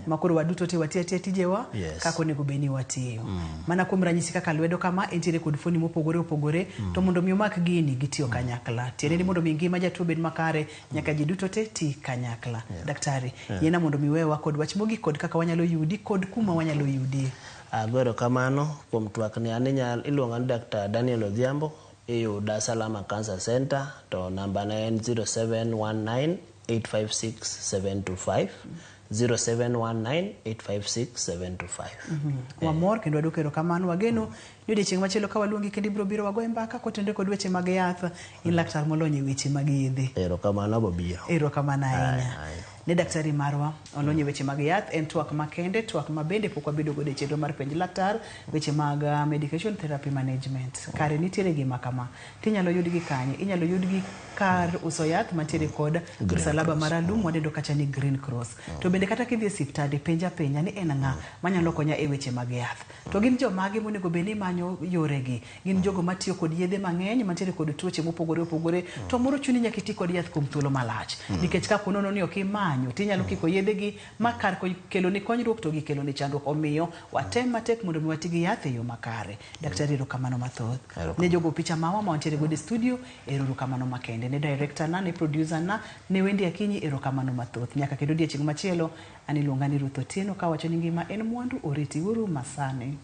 Makoro waduto te watiyo atiya tijewa kaka onego bed ni watiyo. Mana kuom ranyisi kaka lwedo kama entiere kod fuoni mopogore opogore, to mondo mi omak gini gitiyo kanyakla. Tiende ni mondo mi ngima jatuo bed makare nyaka ji duto te ti kanyakla. Daktari, yiena mondo mi wewa kod wach mogik kod kaka wanyalo yudi kod kuma wanyalo yudie. Agoro kamano kuom twak ni an iluonga ni Dr. Daniel Odhiambo, iyuda Salama Cancer Center, to namba na en 0719 856 725. 0719 856 725. Wamor kendo waduoko erokamano. Wageno ni odiechieng' machielo ka waluongi kendo ibiro biro wagoye mbaka kotenore kod weche mag yath. In laktar molony e weche mag yedhe. Erokamano abobiro. Erokamano ahinya. Ne daktari marwa olony e weche mag yath, en twak makende, twak ma bende pok wabedo godo e chenro mar penj laktar, weche mag medication therapy management. Kare nitiere gima kama, tinyalo yudgi kanye? Inyalo yudgi kar uso yath mantiere kod msalaba maralum wadendo kacha ni Green Cross. To bende kata kidhi e siptande, penja penja ni en ng'a manyalo konya e weche mag yath. To gin jomage monego bed ni manyo yoregi? Gin jogo matiyo kod yedhe mang'eny, mantiere kod tuoche mopogore opogore, to moro chuni nyaka iti kod yath kuom thuolo malach. Nikech ka ponono ni ok imanyo, tinyalo kiko yedhegi ma kar keloni konyruok to gikeloni chandruok. Omiyo watem matek mondo mi wati gi yath e yo makare. Daktari, erokamano mathoth. Ne jogo picha mawa ma wantiere godo e studio, erokamano makende. Ne director na, ne producer na, ne Wendy Akinyi, erokamano mathoth. Nyaka kendo odiechieng' machielo, an iluonga ni Ruth Otieno kawacho ni ngima en mwandu, oriti uru masani.